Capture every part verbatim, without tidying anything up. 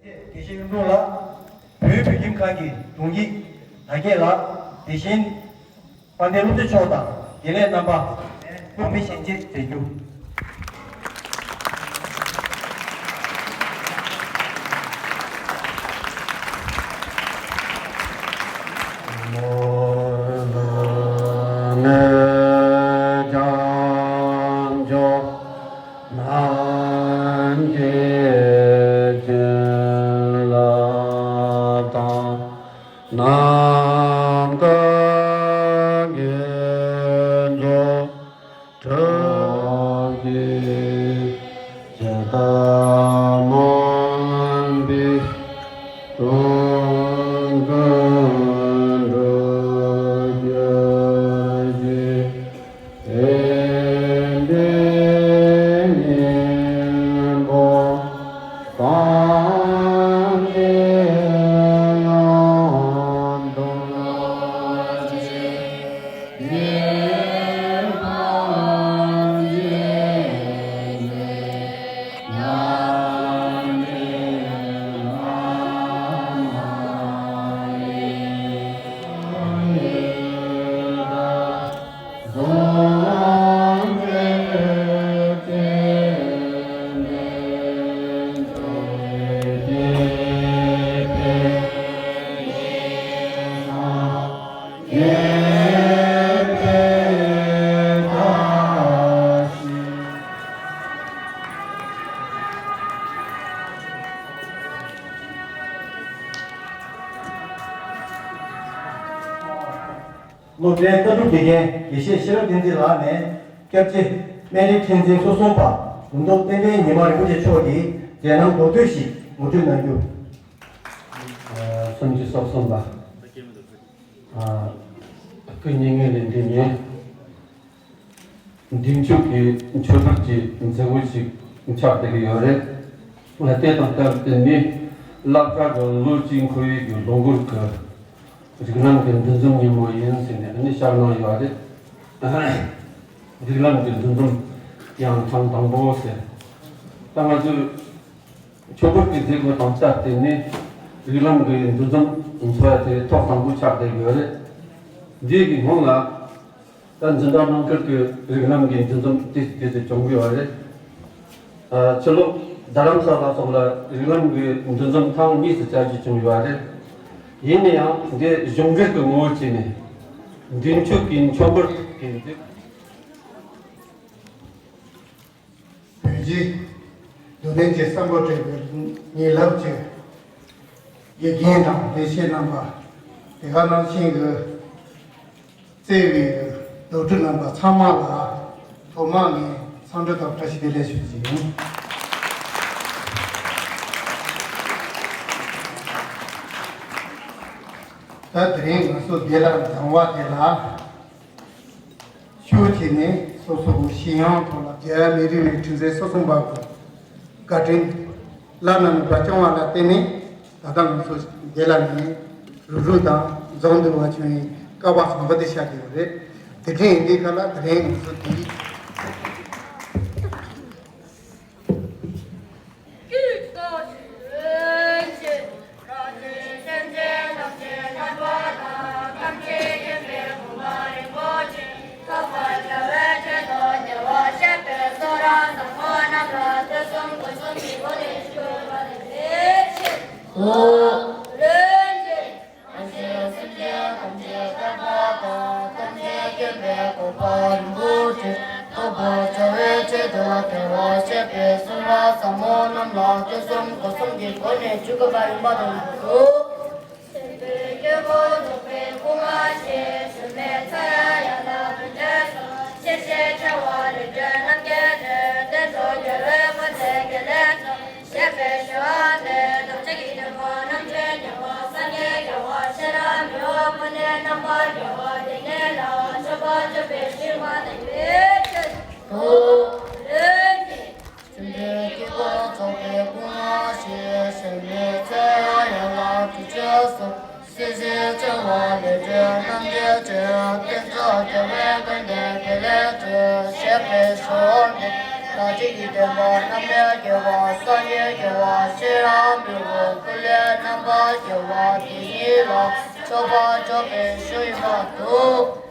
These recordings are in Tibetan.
དགེ་བཤེས་གཡུང་དྲུང་ལགས། བོད་བོད་ཁྱིམ་ཁང་གི་གདུང་རྒྱུད་དར་རྒྱས་ལགས། དེ་བཞིན་དཔལ་ལྡན་སློབ་སྤྱི་མཆོག་དང་དགེ་ལས་རྣམ་པ། ཁོང་མི་ཞལ་འཛོམས་མཛད་རྒྱུ། སློབ་གྲྭའི་ལྟ་གྲུབ་དགེ་རྒན་དགེ་བཤེས་ཤེས་རབ་བསྟན་འཛིན་ལགས་ནས་སྐྱབས་རྗེ་སྨན་རི་ཁྲི་འཛིན་སོ་གསུམ་པ་ལུང་རྟོགས་བསྟན་པའི་ཉི་མ་རིན་པོ་ཆེ་མཆོག་གི་མཛད་རྣམ་མདོར་བསྡུས་ཤིག་ངོ་སྤྲོད་གནང་རྒྱུ། ཨ། སུམ་ཅུ་སོ་གསུམ་པ། ཨ། སྐུ་མྱ་ངན་ལས་འདས་ནས། མདུན་ཕྱོགས་ཀྱི་མཆོད་པར་གྱི་མཛད་སྒོ་ཞིག་ཆགས་བསྡད་ཀྱི་ཡོད་རེད། དེ་དང་སྟབས་བསྟུན་ནས་བསླབ་བྱ་གི་ལོ་གཅིག་འཁོར་བའི་གི་ལོ་འཁོར་གྱི་རིགས་ལམ་གྱི་འདུ་འཛོམས་ཉིན་མོ་ཡིན་ཟེར་ནས་ཨ་ནི་བསྐྱངས་གནང་ཡོད་རེད། རིགས་ལམ་གྱི་འདུ་འཛོམས་ཡང་ཐེངས་དང་པོ་ཟེར། ད་ང་ཚོས་མཆོད་པར་གྱི་མཛད་སྒོ་དང་སྟབས་བསྟུན་ནས་རིགས་ལམ་གྱི་འདུ་འཛོམས་འཚོགས་ཡ་དེ་ཐོག་དང་པོ་ཆགས་བསྡད་ཡོད་རེད། འདི་གི་སྔོན་ལ། ད་འཛིན་གྲྭ་ནང་ཁུལ་གྱི་རིགས་ལམ་གྱི་འདུ་འཛོམས་དེ་དེ་ཚོ་བྱུང་ཡོད་རེད། ཨ། ཕྱི་ལོགས་རྡ་རམ་ས་ལ་སོགས་ལ་རིགས་ལམ་གྱི་འདུ་འཛོམས་ཐེངས་གཉིས་སུ་བཅར་རྒྱུ་བྱུང་ཡོད་རེད། ཡིན་ན་ཡང་འདི་གཞུང་འབྲེལ་གྱི་ངོ་བོ་བྱས་ནས་མདུན་ཕྱོགས་ཀྱི་མཆོད་འབུལ་གྱི་འདི། བོད་ཀྱི་སྡུག་བསྔལ་གྱི་བསམ་པ་བྲལ་བའི་ཉིན་རླབས་ཀྱི་དགེ་རྒན་དང་ལས་བྱེད་རྣམ་པ། དེ་ག་ནང་བཞིན་གྱི་བརྩེ་བའི་སློབ་ཕྲུག་རྣམ་པ་ཚང་མ་ལ་ཐོག་མར་ངས་འཚམས་འདྲི་དང་བཀྲ་ཤིས་བདེ་ལེགས་ཞུ་རྒྱུ་ཡིན། ད་དེ་རིང་ང་ཚོ་འདི་ལ་འཛོམས་པ་དེ་ལ། ཤུགས་ཆེ་ནས་སོ་སོ་གི་ཤེས་ཡོན་ཐོག་ལ་རྒྱལ་བ་སྨན་རི་བའི་ཁྲི་འཛིན་སོ་གསུམ་པ་གི་བཀའ་དྲིན་བླ་ན་མེད་པ་བསྐྱངས་པ་ལ་བརྟེན་ནས་ད་ལྟ་ང་ཚོ་འདི་ལ་ནས་རུབ་རུབ་དང་འཛོམས་འདུ་བ་བྱུང་བའི་སྐལ་བ་བཟང་པོ་དེ་ཤར་གྱི་ཡོད་རེད། དེ་འདྲ་ཡིན་དུས་ཁ་ལ་དེ་རིང་ང་ཚོ་འདི། ཨོ། ཨ་ཞེས་སེམས་ཅན་ཐམས་ཅད་ཐར་པ་དང་། ཐམས་ཅད་མཁྱེན་པའི་གོ་འཕང་རིན་པོ་ཆེ་ཐོབ་པར་བྱ་བའི་ཆེད་དུ། དེ་བ་ཞེས་པའི་གསུང་རབ་ཟབ་མོ་རྣམས་ལ་ཐོས་བསམ་སྒོམ་གསུམ་གྱི་སྒོ་ནས་འཇུག་དགོས་པ་ཡིན་པ་དང་། ཨོ། སེམས་དཔའི་སྐྱེ་བོ་རྫོགས་པའི་སྐུ་མངའ་ཞེས། ཞུམ་མེད་ཚངས་དབྱངས་ཡན་ལག་ཏུ་འགྲེལ་སོ། ཤེས་བྱའི་ཆེ་བ་ལས་སྒྲོལ་རྣམ་མཁྱེན་ཏེ། རྟེན་གཙོ་རྒྱལ་བའི་དཔལ་ལྡན་དགེ་ལེགས་སོ། ཞེས་པའི་ཞུ་བ་ནི་བདག་ཅག་གི་ཐེག་པ་རྣམ་འདྲེན་རྒྱལ་བ་སངས་རྒྱས་རྒྱལ་བ་ཤེས་རབ་མི་བསླུ་ཕོ་ཉའི་རྣམ་པར་རྒྱལ་བ་དེ་ཉིད་ལ་མཆོད་པ་བརྗོད་པའི་ཕྱིར་མ་འདས་པའི་ཕྱིར་དུ། ལན་གཅིག། སེམས་དཔའི་སྐྱེ་བོ་རྫོགས་པའི་སྐུ་མངའ་ཞེས། ཞུམ་མེད་ཚངས་དབྱངས་ཡན་ལག་ཏུ་འགྲེལ་སོ། ཤེས་བྱའི་ཆེ་བ་ལས་སྒྲོལ་རྣམ་མཁྱེན་ཏེ། རྟེན་གཙོ་རྒྱལ་བའི་དཔལ་ལྡན་དགེ་ལེགས་སོ། ཞེས་པའི་ བདག་བསྐྱེད་ཀྱི་བསྟན་པ་རྣམ་པར་རྒྱལ་བ། སངས་རྒྱས་རྒྱལ་བ་ཤེས་རབ་འབྲིང་པོ་སྐུ་ལས་རྣམ་པར་རྒྱལ་བ་དེ་ཉིད་ལ་མཆོད་པར་བརྗོད་པའི་ཞུ་ཡི་བར་དུ།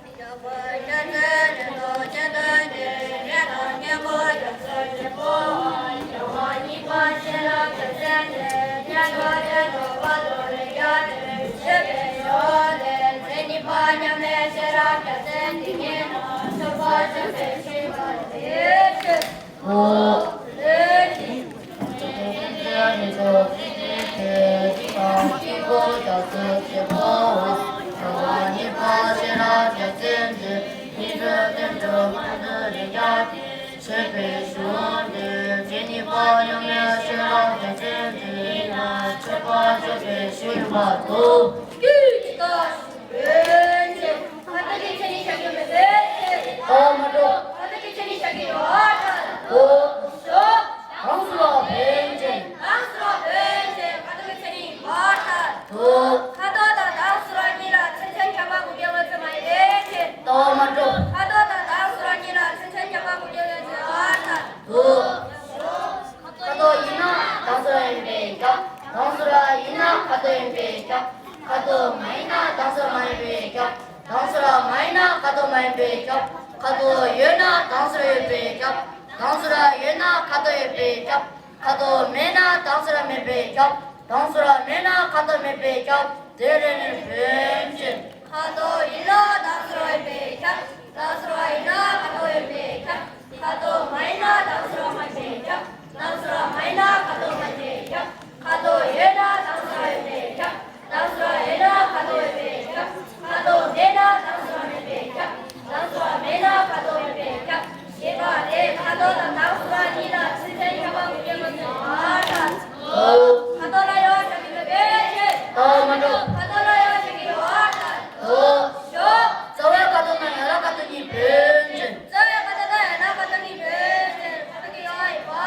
ཨོ་མ་འགྲོ། ཨོ་མ་འགྲོ། ཨོ་མ་འགྲོ། ཨོ། གང་ཟེར་བ་བོན་ཅན། གང་ཟེར་བ་བོན་ཅན། ཁ་དོག་གི་མཚན་ཉིད་མར་ཐལ། ཨོ། ཁ་དོག་དང་གང་ཟེར་བ་གཉིས་ལ་མཚན་མཚོན་ཁྱད་པར་དགུ་སྐྱེ་དངོས་ཚོད་མ་ཡིན་པའི་ཕྱིར། ཨོ་མ་འགྲོ། ཁ་དོག་དང་གང་ཟེར་བ་གཉིས་ལ་མཚན་མཚོན་ཁྱད་པར་དགུ་སྐྱེ་དངོས་ཚོད་མར་ཐལ། ཨོ། ཁ་དོག་ཡིན་ན་གང་ཟེར་བ་ཡིན་པས་ཁྱབ། གང་ཟེར་བ་ཡིན་ན་ཁ་དོག་ཡིན་པས་ཁྱབ། ཁ་དོག་མ་ཡིན་ན་གང་ཟེར་བ་མ་ཡིན་པས་ཁྱབ། གང་ཟེར་བ་མ་ཡིན་ན་ཁ་དོག་མ་ཡིན་པས་ཁྱབ། ཁ་དོག་ཡོད་ན་གང་ཟེར་བ་ཡོད་པས་ཁྱབ། གང་ཟེར་བ་ཡོད་ན་ཁ་དོག་ཡོད་པས་ཁྱབ། ཁ་དོག་མེད་ན་གང་ཟེར་བ་མེད་པས་ཁྱབ། གང་ཟེར་བ་མེད་ན་ཁ་དོག་མེད་པས་ཁྱབ། དེ་རེ་ནི་བོན་ཅན། ཁ་དོག་ཡིན་ན་གང་ཟེར་བ་ཡོད་པས་ཁྱབ། གང་ཟེར་བ་ཡིན་ན་ཁ་དོག་ཡོད་པས་ཁྱབ། ཁ་དོག་མ་ཡིན་ན་གང་ཟེར་བ་མ་ཡིན་པས་ཁྱབ། གང་ཟེར་བ་མ་ཡིན་ན་ཁ་དོག་མ་ཡིན་པས་ཁྱབ། ཁ་དོག་ཡོད་ན་གང་ཟེར་བ་ཡོད་པས་ཁྱབ། གང་ཟེར་བ་ཡོད་ན་ཁ་དོག་ཡོད་པས་ཁྱབ། ཁ་དོག་མེད་ན་གང་ཟེར་བ་མེད་པས་ཁྱབ། གང་ཟེར་བ་མེད་ན་ཁ་དོག་མེད་པས་ཁྱབ། ཞེས་པ་ལས་ཁ་དོག་དང་གང་ཟེར་བ་གཉིས་ལ་ཚུལ་ཁྲིམས་ཁྱད་པར་དགུ་སྐྱེ་དངོས་ཚོད་མར་ཐལ། ཁ་དོག་ལ་ཡོད་ཀྱང་མེད་པའི་ཕྱིར། ཁ་དོག་ལ་ཡོད་ཀྱང་མེད་པའི་ཕྱིར། རྩ་བའི་ཁ་དོག་དང་ཡན་ལག་ཁ་དོག་གཉིས་བོན་ཅན། རྩ་བའི་ཁ་དོག་དང་ཡན་ལག་ཁ་དོག་གཉིས་བོན་ཅན། ཁ་དོག་གི་ཡོད་པར་ཐལ། རྩ་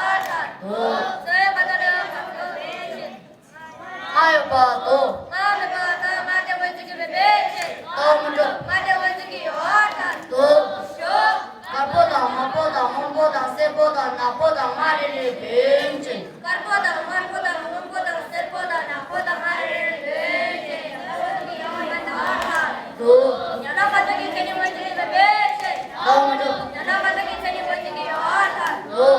བའི་ཁ་དོག་ལ་ཡོད་ཀྱང་མེད་པའི་ཕྱིར། ལྔ་ཡོད་པ་དང་། ལྔ་མེད་པ་དང་། ལྔ་སྟེ་དངོས་འཛིན་གྱི་མེད་པའི་ཕྱིར། ལྔ་མི་འགྲོ། ལྔ་སྟེ་དངོས་འཛིན་གྱི་ཡོད་པར་ཐལ། དགྲ་བོ་དང་དམག་དཔོན་དང་དབང་པོ་དང་སེར་པོ་དང་ནག་པོ་དང་ལྔ་རེ་རེ་བོན་ཅན། དཀར་པོ་དང་དམར་པོ་དང་སྔོན་པོ་དང་སེར་པོ་དང་ནག་པོ་དང་ལྔ་རེ་རེ་བོན་ཅན། དགྲ་བོ་གི་ཡོད་པར་ཐལ། དགྲ་བོ། ཡན་ལག་ཁ་དོག་གི་མཚན་ཉིད་དངོས་འཛིན་གྱི་མེད་པའི་ཕྱིར། ལྔ་མི་འགྲོ། ཡན་ལག་ཁ་དོག་གི་མཚན་ཉིད་དངོས་འཛིན་གྱི་ཡོད་པར་ཐལ། དགྲ་བོ།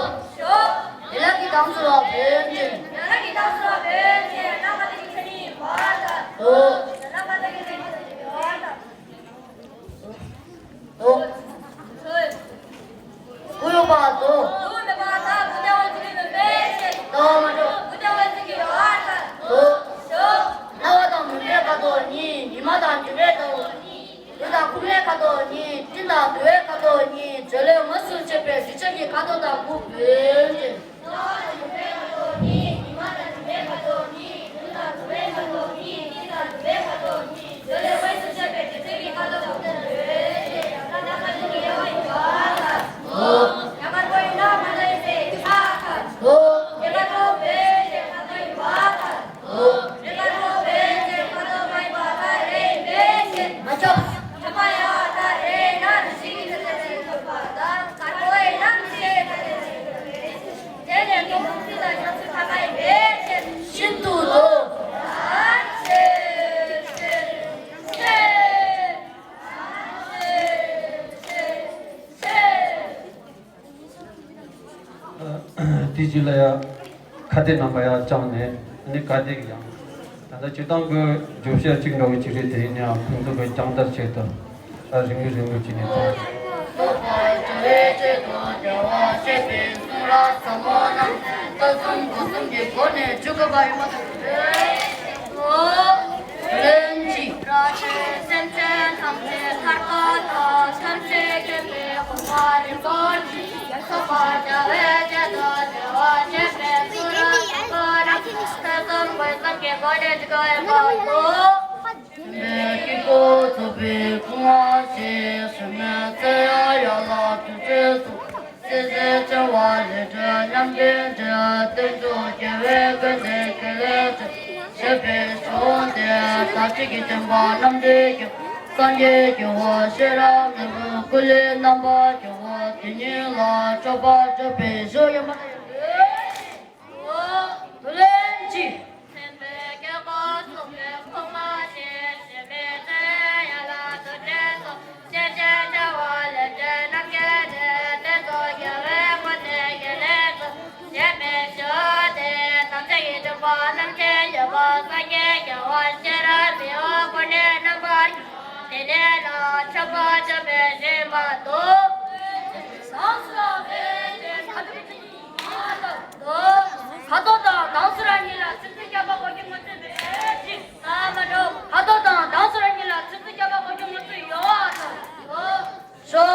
ཡན་ལག་གི་གདངས་ཚོར་བ་བོན་ཅན། ཡན་ལག་གི་གདངས་ཚོར་བ་བོན་ཅན། ཡན་ལག་ཁ་དོག་གི་མཚན་ཉིད་ཡིན་པར་ཐལ། དོ། ཡན་ལག་ཁ་དོག་གི་མཚན་ཉིད་ཡིན་པར་ཐལ། དོ། དགུ་ཡོད་པ་དོ། དགུ་མེད་པར་ཐལ། དགུ་སྟེ་དངོས་འཛིན་གྱི་མེད་པའི་ཕྱིར། དོ་མ་དོ། དགུ་སྟེ་དངོས་འཛིན་གྱི་ཡོད་པར་ཐལ། དོ། དོ། རྣ་བ་དང་མུན་པའི་ཁ་དོག་གཉིས། ཉི་མ་དང་འགྱུར་བའི་ཁ་དོག་གཉིས། རྡུལ་དང་ཁུག་མའི་ཁ་དོག་གཉིས། སྤྲིན་དང་དུ་བའི་ཁ་དོག་གཉིས། སྦྱོར་ལས་དངོས་སུ་བྱས་པའི་རྡུལ་ཕྲན་གྱི་ཁ་དོག་དང་དགུ་བོན་ཅན། ཤིན་ཏུ་དོ། དེ་རྗེས་ལ་ཡང་ཁ་བརྡའི་རྣམ་པ་ཡང་བཅངས་ནས་ནི་ག་དེ་གི་ཡང་ད་ལྟ་སྤྱིར་བཏང་གི་བརྗོད་བྱ་གཅིག་འདྲ་བོ་ཅིག་རེད། དེ་ཡིན་ཡང་ཁོང་ཚོ་གི་རྒྱང་ལྟར་བྱེད་དུ་ད་རིང་མོ་རིང་མོ་ཅིག་ནས་ད། ལན་གཅིག་སེམས་ཅན་ཐམས་ཅད་ཐར་པ་དང་། ཐམས་ཅད་མཁྱེན་པའི་གོ་འཕང་རིན་པོ་ཆེ། ཡ་སོགས་པ་བྱ་བའི་ཆེད་དུ་བདེ་བ་ཅན་པའི་ཚུལ་ལ་བསམ་པར་བྱ། ཐོས་བསམ་སྒོམ་གསུམ་གྱི་སྒོ་ནས་འཇུག་པའི་བར་དུ། སེམས་དཔའི་དཀྱིལ་འཁོར་ཚོགས་པའི་སྐུ་དབང་ཞེས། སྲིད་མེད་ཚེ་ཡང་ཡར་ལ་དུས་ཆེན་སོགས། སྲིད་ཞིའི་འཆི་བ་ལས་འབྲས་ཉམས་བདེན་འབྲས། རྟེན་འབྱུང་དགེ་བའི་ཀུན་ནས་དགེ་ལེགས་སྤྱད། ཞེས་པའི་གཞུང་དེ་བདག་བསྐྱེད་ཀྱི་བསྟན་པ་རྣམ་འདྲེན་གྱི་སངས་རྒྱས་རྒྱལ་བ་ཤེས་རབ་འབྲིང་པོའི་སྐུ་ལས་རྣམ་པར་རྒྱལ་བ་དེ། ཉིད་ལ་མཆོད་པ་བརྗོད་པའི་གཞུང་ཡོད་མ་རེད། ལན་གཅིག་སེམས་དཔའི་སྐྱེ་བོ་ཚོགས་པའི་ཁོང་མ་ཞེས་བྱ་མི་ཚེ་ཡར་ལ་དུ་དྲན་སོ། ཤེས་བྱའི་བྱ་བ་ལས་འབྲས་རྣམ་རྒྱལ་ནས། དེ་ཚོ་རྒྱལ་བའི་སྐུ་ཚེ་རྒྱལ་ལས་སུ། ཞེས་པའི་ཞོ་དེ་དམ་ཚིག་གི་སྒྲུབ་པ་རྣམ་མཁྱེན་རྒྱལ་བ་སངས་རྒྱས་རྒྱལ་བ་ཤེས་རབ་མི་འོ་ཀུན་ནས་རྣམ་པར་དེ་ནས་ལ་ཆོས་པ་ཆོས་པའི་རིམ་པ་དུ། ཁ་དོག་དང་དང་སུ་ར་གཉིས་ལ་ཚིག་ཚིག་བརྒྱབ་པ་གོ་གི་མ་ཚུད་པའི་ཚིག་ད་མ་འགྲོ། ཁ་དོག་དང་དང་སུ་ར་གཉིས་ལ་ཚིག་ཚིག་བརྒྱབ་པ་གོ་གི་མ་ཚུད་ཡོད་དང་། ཞོ།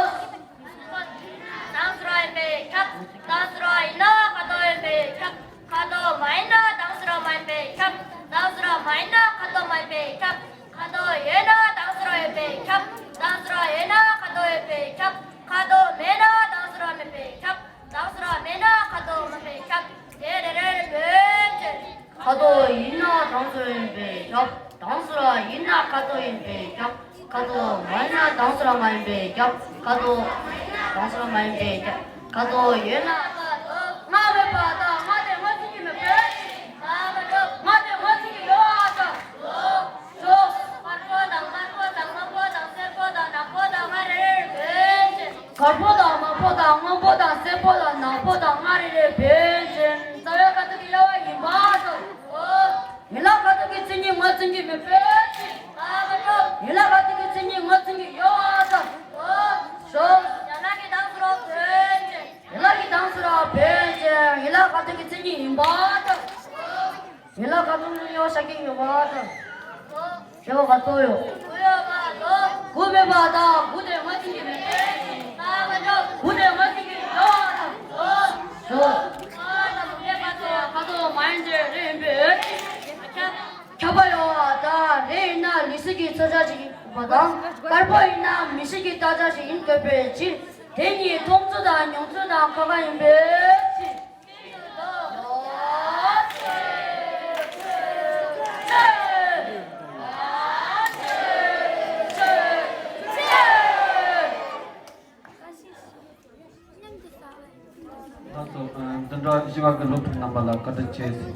དང་སུ་ར་ཡིན་པས་ཁྱབ། དང་སུ་ར་ཡིན་ན་ཁ་དོག་ཡིན་པས་ཁྱབ། ཁ་དོག་མ་ཡིན་ན་དང་སུ་ར་མ་ཡིན་པས་ཁྱབ། དང་སུ་ར་མ་ཡིན་ན་ཁ་དོག་མ་ཡིན་པས་ཁྱབ། ཁ་དོག་ཡོད་ན་དང་སུ་ར་ཡོད་པས་ཁྱབ། དང་སུ་ར་ཡོད་ན་ཁ་དོག་ཡོད་པས་ཁྱབ། ཁ་དོག་མེད་ན་དང་སུ་ར་མེད་པས་ཁྱབ། དང་སུ་ར་མེད་ན་ཁ་དོག་མེད་པས་ཁྱབ། དེ་རེ་རེ་བོད་ཅན། ཁ་དོག་ཡིན་ན་དང་སུ་ར་ཡིན་པས་ཁྱབ། དང་སུ་ར་ཡིན་ན་ཁ་དོག་ཡིན་པས་ཁྱབ། ཁ་དོག་མ་ཡིན་ན་དང་སུ་ར་མ་ཡིན་པས་ཁྱབ། ཁ་དོག་དང་སུ་ར་མ་ཡིན་པས་ཁྱབ། ཁ་དོག་ཡོད་ན། ང་མེད་པ་དང་ང་དེ་ང་ཚིག་གི་མེད་པས། ང་དེ་ང་ཚིག་གི་ཡོད་ཨ་དང་། ཞོ། དཀར་པོ་དང་དམར་པོ་དང་སྔོན་པོ་དང་སེར་པོ་དང་ནག་པོ་དང་ང་རེ་རེར་བོད་ཅན། དཀར་པོ་དང་དམར་པོ་དང་སྔོན་པོ་དང་སེར་པོ་དང་ནག་པོ་དང་ང་རེ་རེར་བོད་ཅན། རྩ་བའི་ཁ་དོག་གི་དབྱེ་བ་ཡིན་པ་དང་། ཡན་ལག་ཁ་དོག་གི་མཚན་ཉིད་ངོས་འཛིན་གྱི་མེད་པས། ཡན་ལག་ཁ་དོག་གི་མཚན་ཉིད་ངོས་འཛིན་གྱི་ཡོད་པ་དང་། ཞོ། ཡན་ལག་གི་དང་སུ་ར་བོད་ཅན། ཡན་ལག་གི་དང་སུ་ར་བོད་ཅན། ཡན་ལག་ཁ་དོག་གི་མཚན་ཉིད་ཡིན་པ་དང་། ཡན་ལག་ཁ་དོག་ནི་ཡོད་ཤག་གི་ཡོད་པ་དང་། ཞེས་པ་ག་ཚོད་ཡོད། དགུ་མེད་པ་དང་དགུ་དེ་ངོས་འཛིན་གྱི་མེད་པས། དགུ་དེ་ངོས་འཛིན་གྱི་ཡོད་པ་དང་། ཞོ། ཁ་དོག་མ་ཡིན་ཏེ་རེ་ཡིན་པས། ཁྱབ་པ་ཡོད་པ་དང་རེ་ཡིན་ན་ལུས་སྲོག་གི་ཚོགས་བྱ་ཞིག་ཡིན་པ་དང་དཀར་པོ་ཡིན་ན་མི་ཤིག་གི་རྟགས་བྱ་ཞིག་ཡིན་དགོས་པའི་ཕྱིར། དེ་གཉིས་མཐོང་ཚུལ་དང་མྱོང་ཚུལ་དང་ཁ་ཁ་ཡིན་པའི་ཕྱིར། ད་ཚོ་འཛིན་གྲྭ་བཞི་པ་གི་སློབ་ཕྲུག་རྣམ་པ་ལ་བཀའ་དྲིན་ཆེ་ཟེར།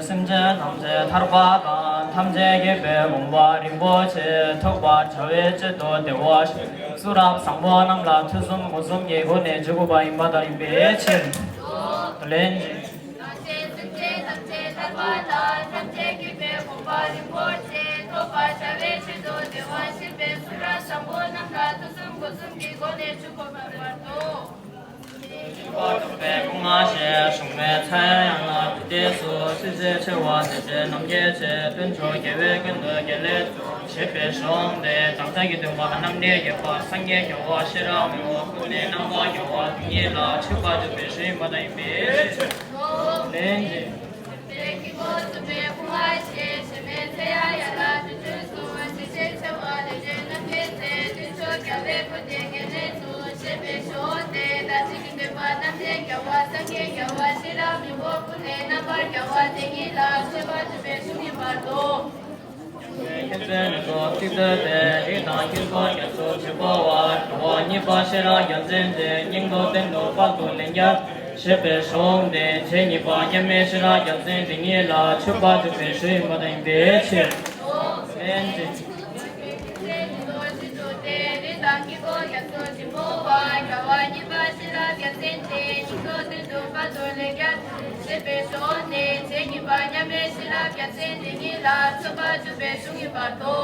སེམས་ཅན་ཐམས་ཅད་ཐར་པ་དང་། ཐམས་ཅད་མཁྱེན་པའི་དགོངས་པ་རིན་པོ་ཆེ་ཐོབ་པར་བྱ་བའི་ཆེད་དུ་བདེ་བར་གཤེགས་པའི་གསུང་རབ་བཟང་པོ་རྣམས་ལ་ཐོས་བསམ་སྒོམ་གསུམ་གྱི་སྒོ་ནས་བྱེད་དགོས་པ་ཡིན་པ་དང་ཡིན་པའི་ཕྱིར། ལན་གཅིག་སེམས་ཅན་ཐམས་ཅད་ཐར་པ་དང་། ཐམས་ཅད་མཁྱེན་པའི་དགོངས་པ་རིན་པོ་ཆེ་ཐོབ་པར་བྱ་བའི་ཆེད་དུ་བདེ་བར་གཤེགས་པའི་གསུང་རབ་བཟང་པོ་རྣམས་ལ་ཐོས་བསམ་སྒོམ་གསུམ་གྱི་སྒོ་ནས་ཆོས་གོ་བར་བར་དུ། ཐོབ་པའི་སྐུ་མངའ་ཞེས་གསུངས་པའི་མཚན་ཡང་ན་བུ་སྟེ་སོ། སྲིད་རྩེ་ཆེ་བ་སྲིད་རྩེ་རྣམ་རྒྱལ་ཆེ། དཀོན་མཆོག་རྒྱལ་བའི་ཀུན་ཏུ་རྒྱལ་ལས་ཚུལ་ཞེས་པའི་གཞུང་དེ་དམ་བཅའ་གི་སྟོན་པ་རྣམ་འདྲེན་རྒྱལ་པ་སངས་རྒྱས་རྒྱལ་བ་ཤེས་རབ་མི་བོ་ཀུན་ནས་རྣམ་པར་རྒྱལ་བ་དེ་ཉིད་ལ་མཆོད་པ་བརྗོད་པའི་ཞུ་ཡིན་པ་དང་ཡིན་པའི་ཕྱིར། ལན་གཅིག་སེམས་དཔའི་སྐྱེ་བོ་ཚུགས་པའི་སྐུ་མངའ་ཞེས་བྱ་མི་ཚེ་ཡང་ཡན་ལག་བདུན་ཅུ་སོ། སྲིད་རྩེ་ཆེ་བ་སྲིད་རྩེ་རྣམ་རྒྱལ་ཆེ། དཀོན་མཆོག་རྒྱལ་བའི་སྐུ་སྟེ་རྒྱལ་ལས་ཚུལ་ཞེས་པའི་གཞུང་དེ་དམ་བཅའ་གི་སྟོན་པ་རྣམ་འདྲེན་རྒྱལ་བ་སངས་རྒྱས་རྒྱལ་བ་ཤེས་རབ་མི་བོ་ཀུན་ནས་རྣམ་པར་རྒྱལ་བ་དེ་ཉིད་ལ་མཆོད་པ་བརྗོད་པའི་གཞུང་ཡིན་པར་དུ། མཁྱེན་བརྩེ་ནུས་སྟོབས་ཐིག་ཚད་དེ། རིགས་དང་དཀྱིལ་འཁོར་རྒྱ་མཚོ་ཆེན་པོ་བ། རྒྱལ་བ་གཉིས་པ་ཤེས་རབ་རྒྱལ་མཚན་དེ། སྙིང་པོ་སྟེང་དུ་དཔལ་དུ་ལེགས་བརྒྱན་ཞེས་པའི་གཞུང་དེ། རྗེ་གཉིས་པ་མཉམ་མེད་ཤེས་རབ་རྒྱལ་མཚན་དེ་ཉིད་ལ་མཆོད་པ་བརྗོད་པའི་ཞུ་ཡིན་པ་དང་ཡིན་པའི་ཕྱིར། ལན་གཅིག་རིགས་དང་དཀྱིལ་འཁོར་རྒྱ་མཚོ་ཆེན་པོ་བ། རྒྱལ་བ་གཉིས་པ་ཤེས་རབ་རྒྱལ་མཚན་དེ། སྙིང་པོ་སྟེང་དུ་དཔལ་དུ་ལེགས་བརྒྱན་ཞེས་པའི་གཞུང་དེ། རྗེ་གཉིས་པ་མཉམ་མེད་ཤེས་རབ་རྒྱལ་མཚན་དེ་ཉིད་ལ་མཆོད་པ་བརྗོད་པའི་གཞུང་ཡིན་པར་དུ།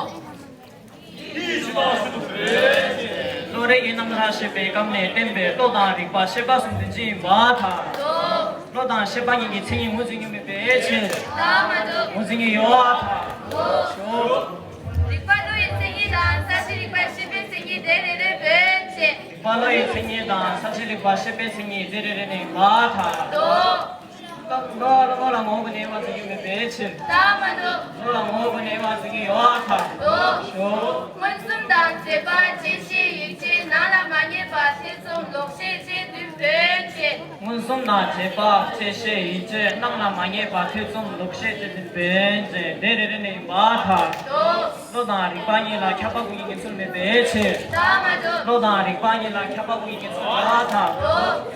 བློ་རིག་གི་རྣམ་ཐར་ཞེས་པའི་སྐབས་ནས་བསྟན་པའི་བློ་དང་རིག་པ་ཤེས་པ་གསུམ་དོན་གཅིག་ཡིན་པར་ཐལ། བློ་དང་ཤེས་པ་གཉིས་ཀྱི་མཚན་ཉིད་ངོས་འཛིན་རྒྱུ་མེད་པའི་ཕྱིར། ངོས་འཛིན་རྒྱུ་ཡོད་པར་ཐལ། རིག་པ་བློ་ཡི་མཚན་ཉིད་དང་། ས་བཅད་རིག་པ་ཤེས་པའི་མཚན་ཉིད་དེ་རེ་རེ་བོད་ཅེས། རིག་པ་བློ་ཡི་མཚན་ཉིད་དང་། ས་བཅད་རིག་པ་ཤེས་པའི་མཚན་ཉིད་དེ་རེ་རེ་ནས་ཡིན་པར་ཐལ། བློ་བློ་ལ་ངོ་བོ་ནས་དབྱེ་བ་འབྱེད་རྒྱུ་མེད་པའི་ཕྱིར། བློ་ལ་ངོ་བོ་ནས་དབྱེ་བ་འབྱེད་རྒྱུ་ཡོད་པར་ཐལ། མངོན་སུམ་དང་རྗེས་དཔག་རྗེས་ཤེས་ཡིད་ཆེས་ནང་ལ་མ་རྙེད་པ་ཐེ་ཚོམ་ལོག་ཤེས་བཅས་བདུན་བོད་ཅེས། མངོན་ གསུམ་དང་བྱེད་པ། ཚད་ཤེས་ཡིད་དཔྱོད་སྣང་ལ་མ་ངེས་པ། ཐེ་ཚོམ་ལོག་ཤེས་ཚད་འཛིན་བེམ་ཅན་དེ་རེ་རེ་ནས་ཡིན་པར་ཐལ། བློ་དང་རིག་པ་གཉིས་ལ་ཁྱབ་པ་ཀུན་གྱི་ངེས་ཚུལ་མེད་པའི་ཕྱིར། བློ་དང་རིག་པ་གཉིས་ལ་ཁྱབ་པ་ཀུན་གྱི་ངེས་ཚུལ་མེད་པར་ཐལ།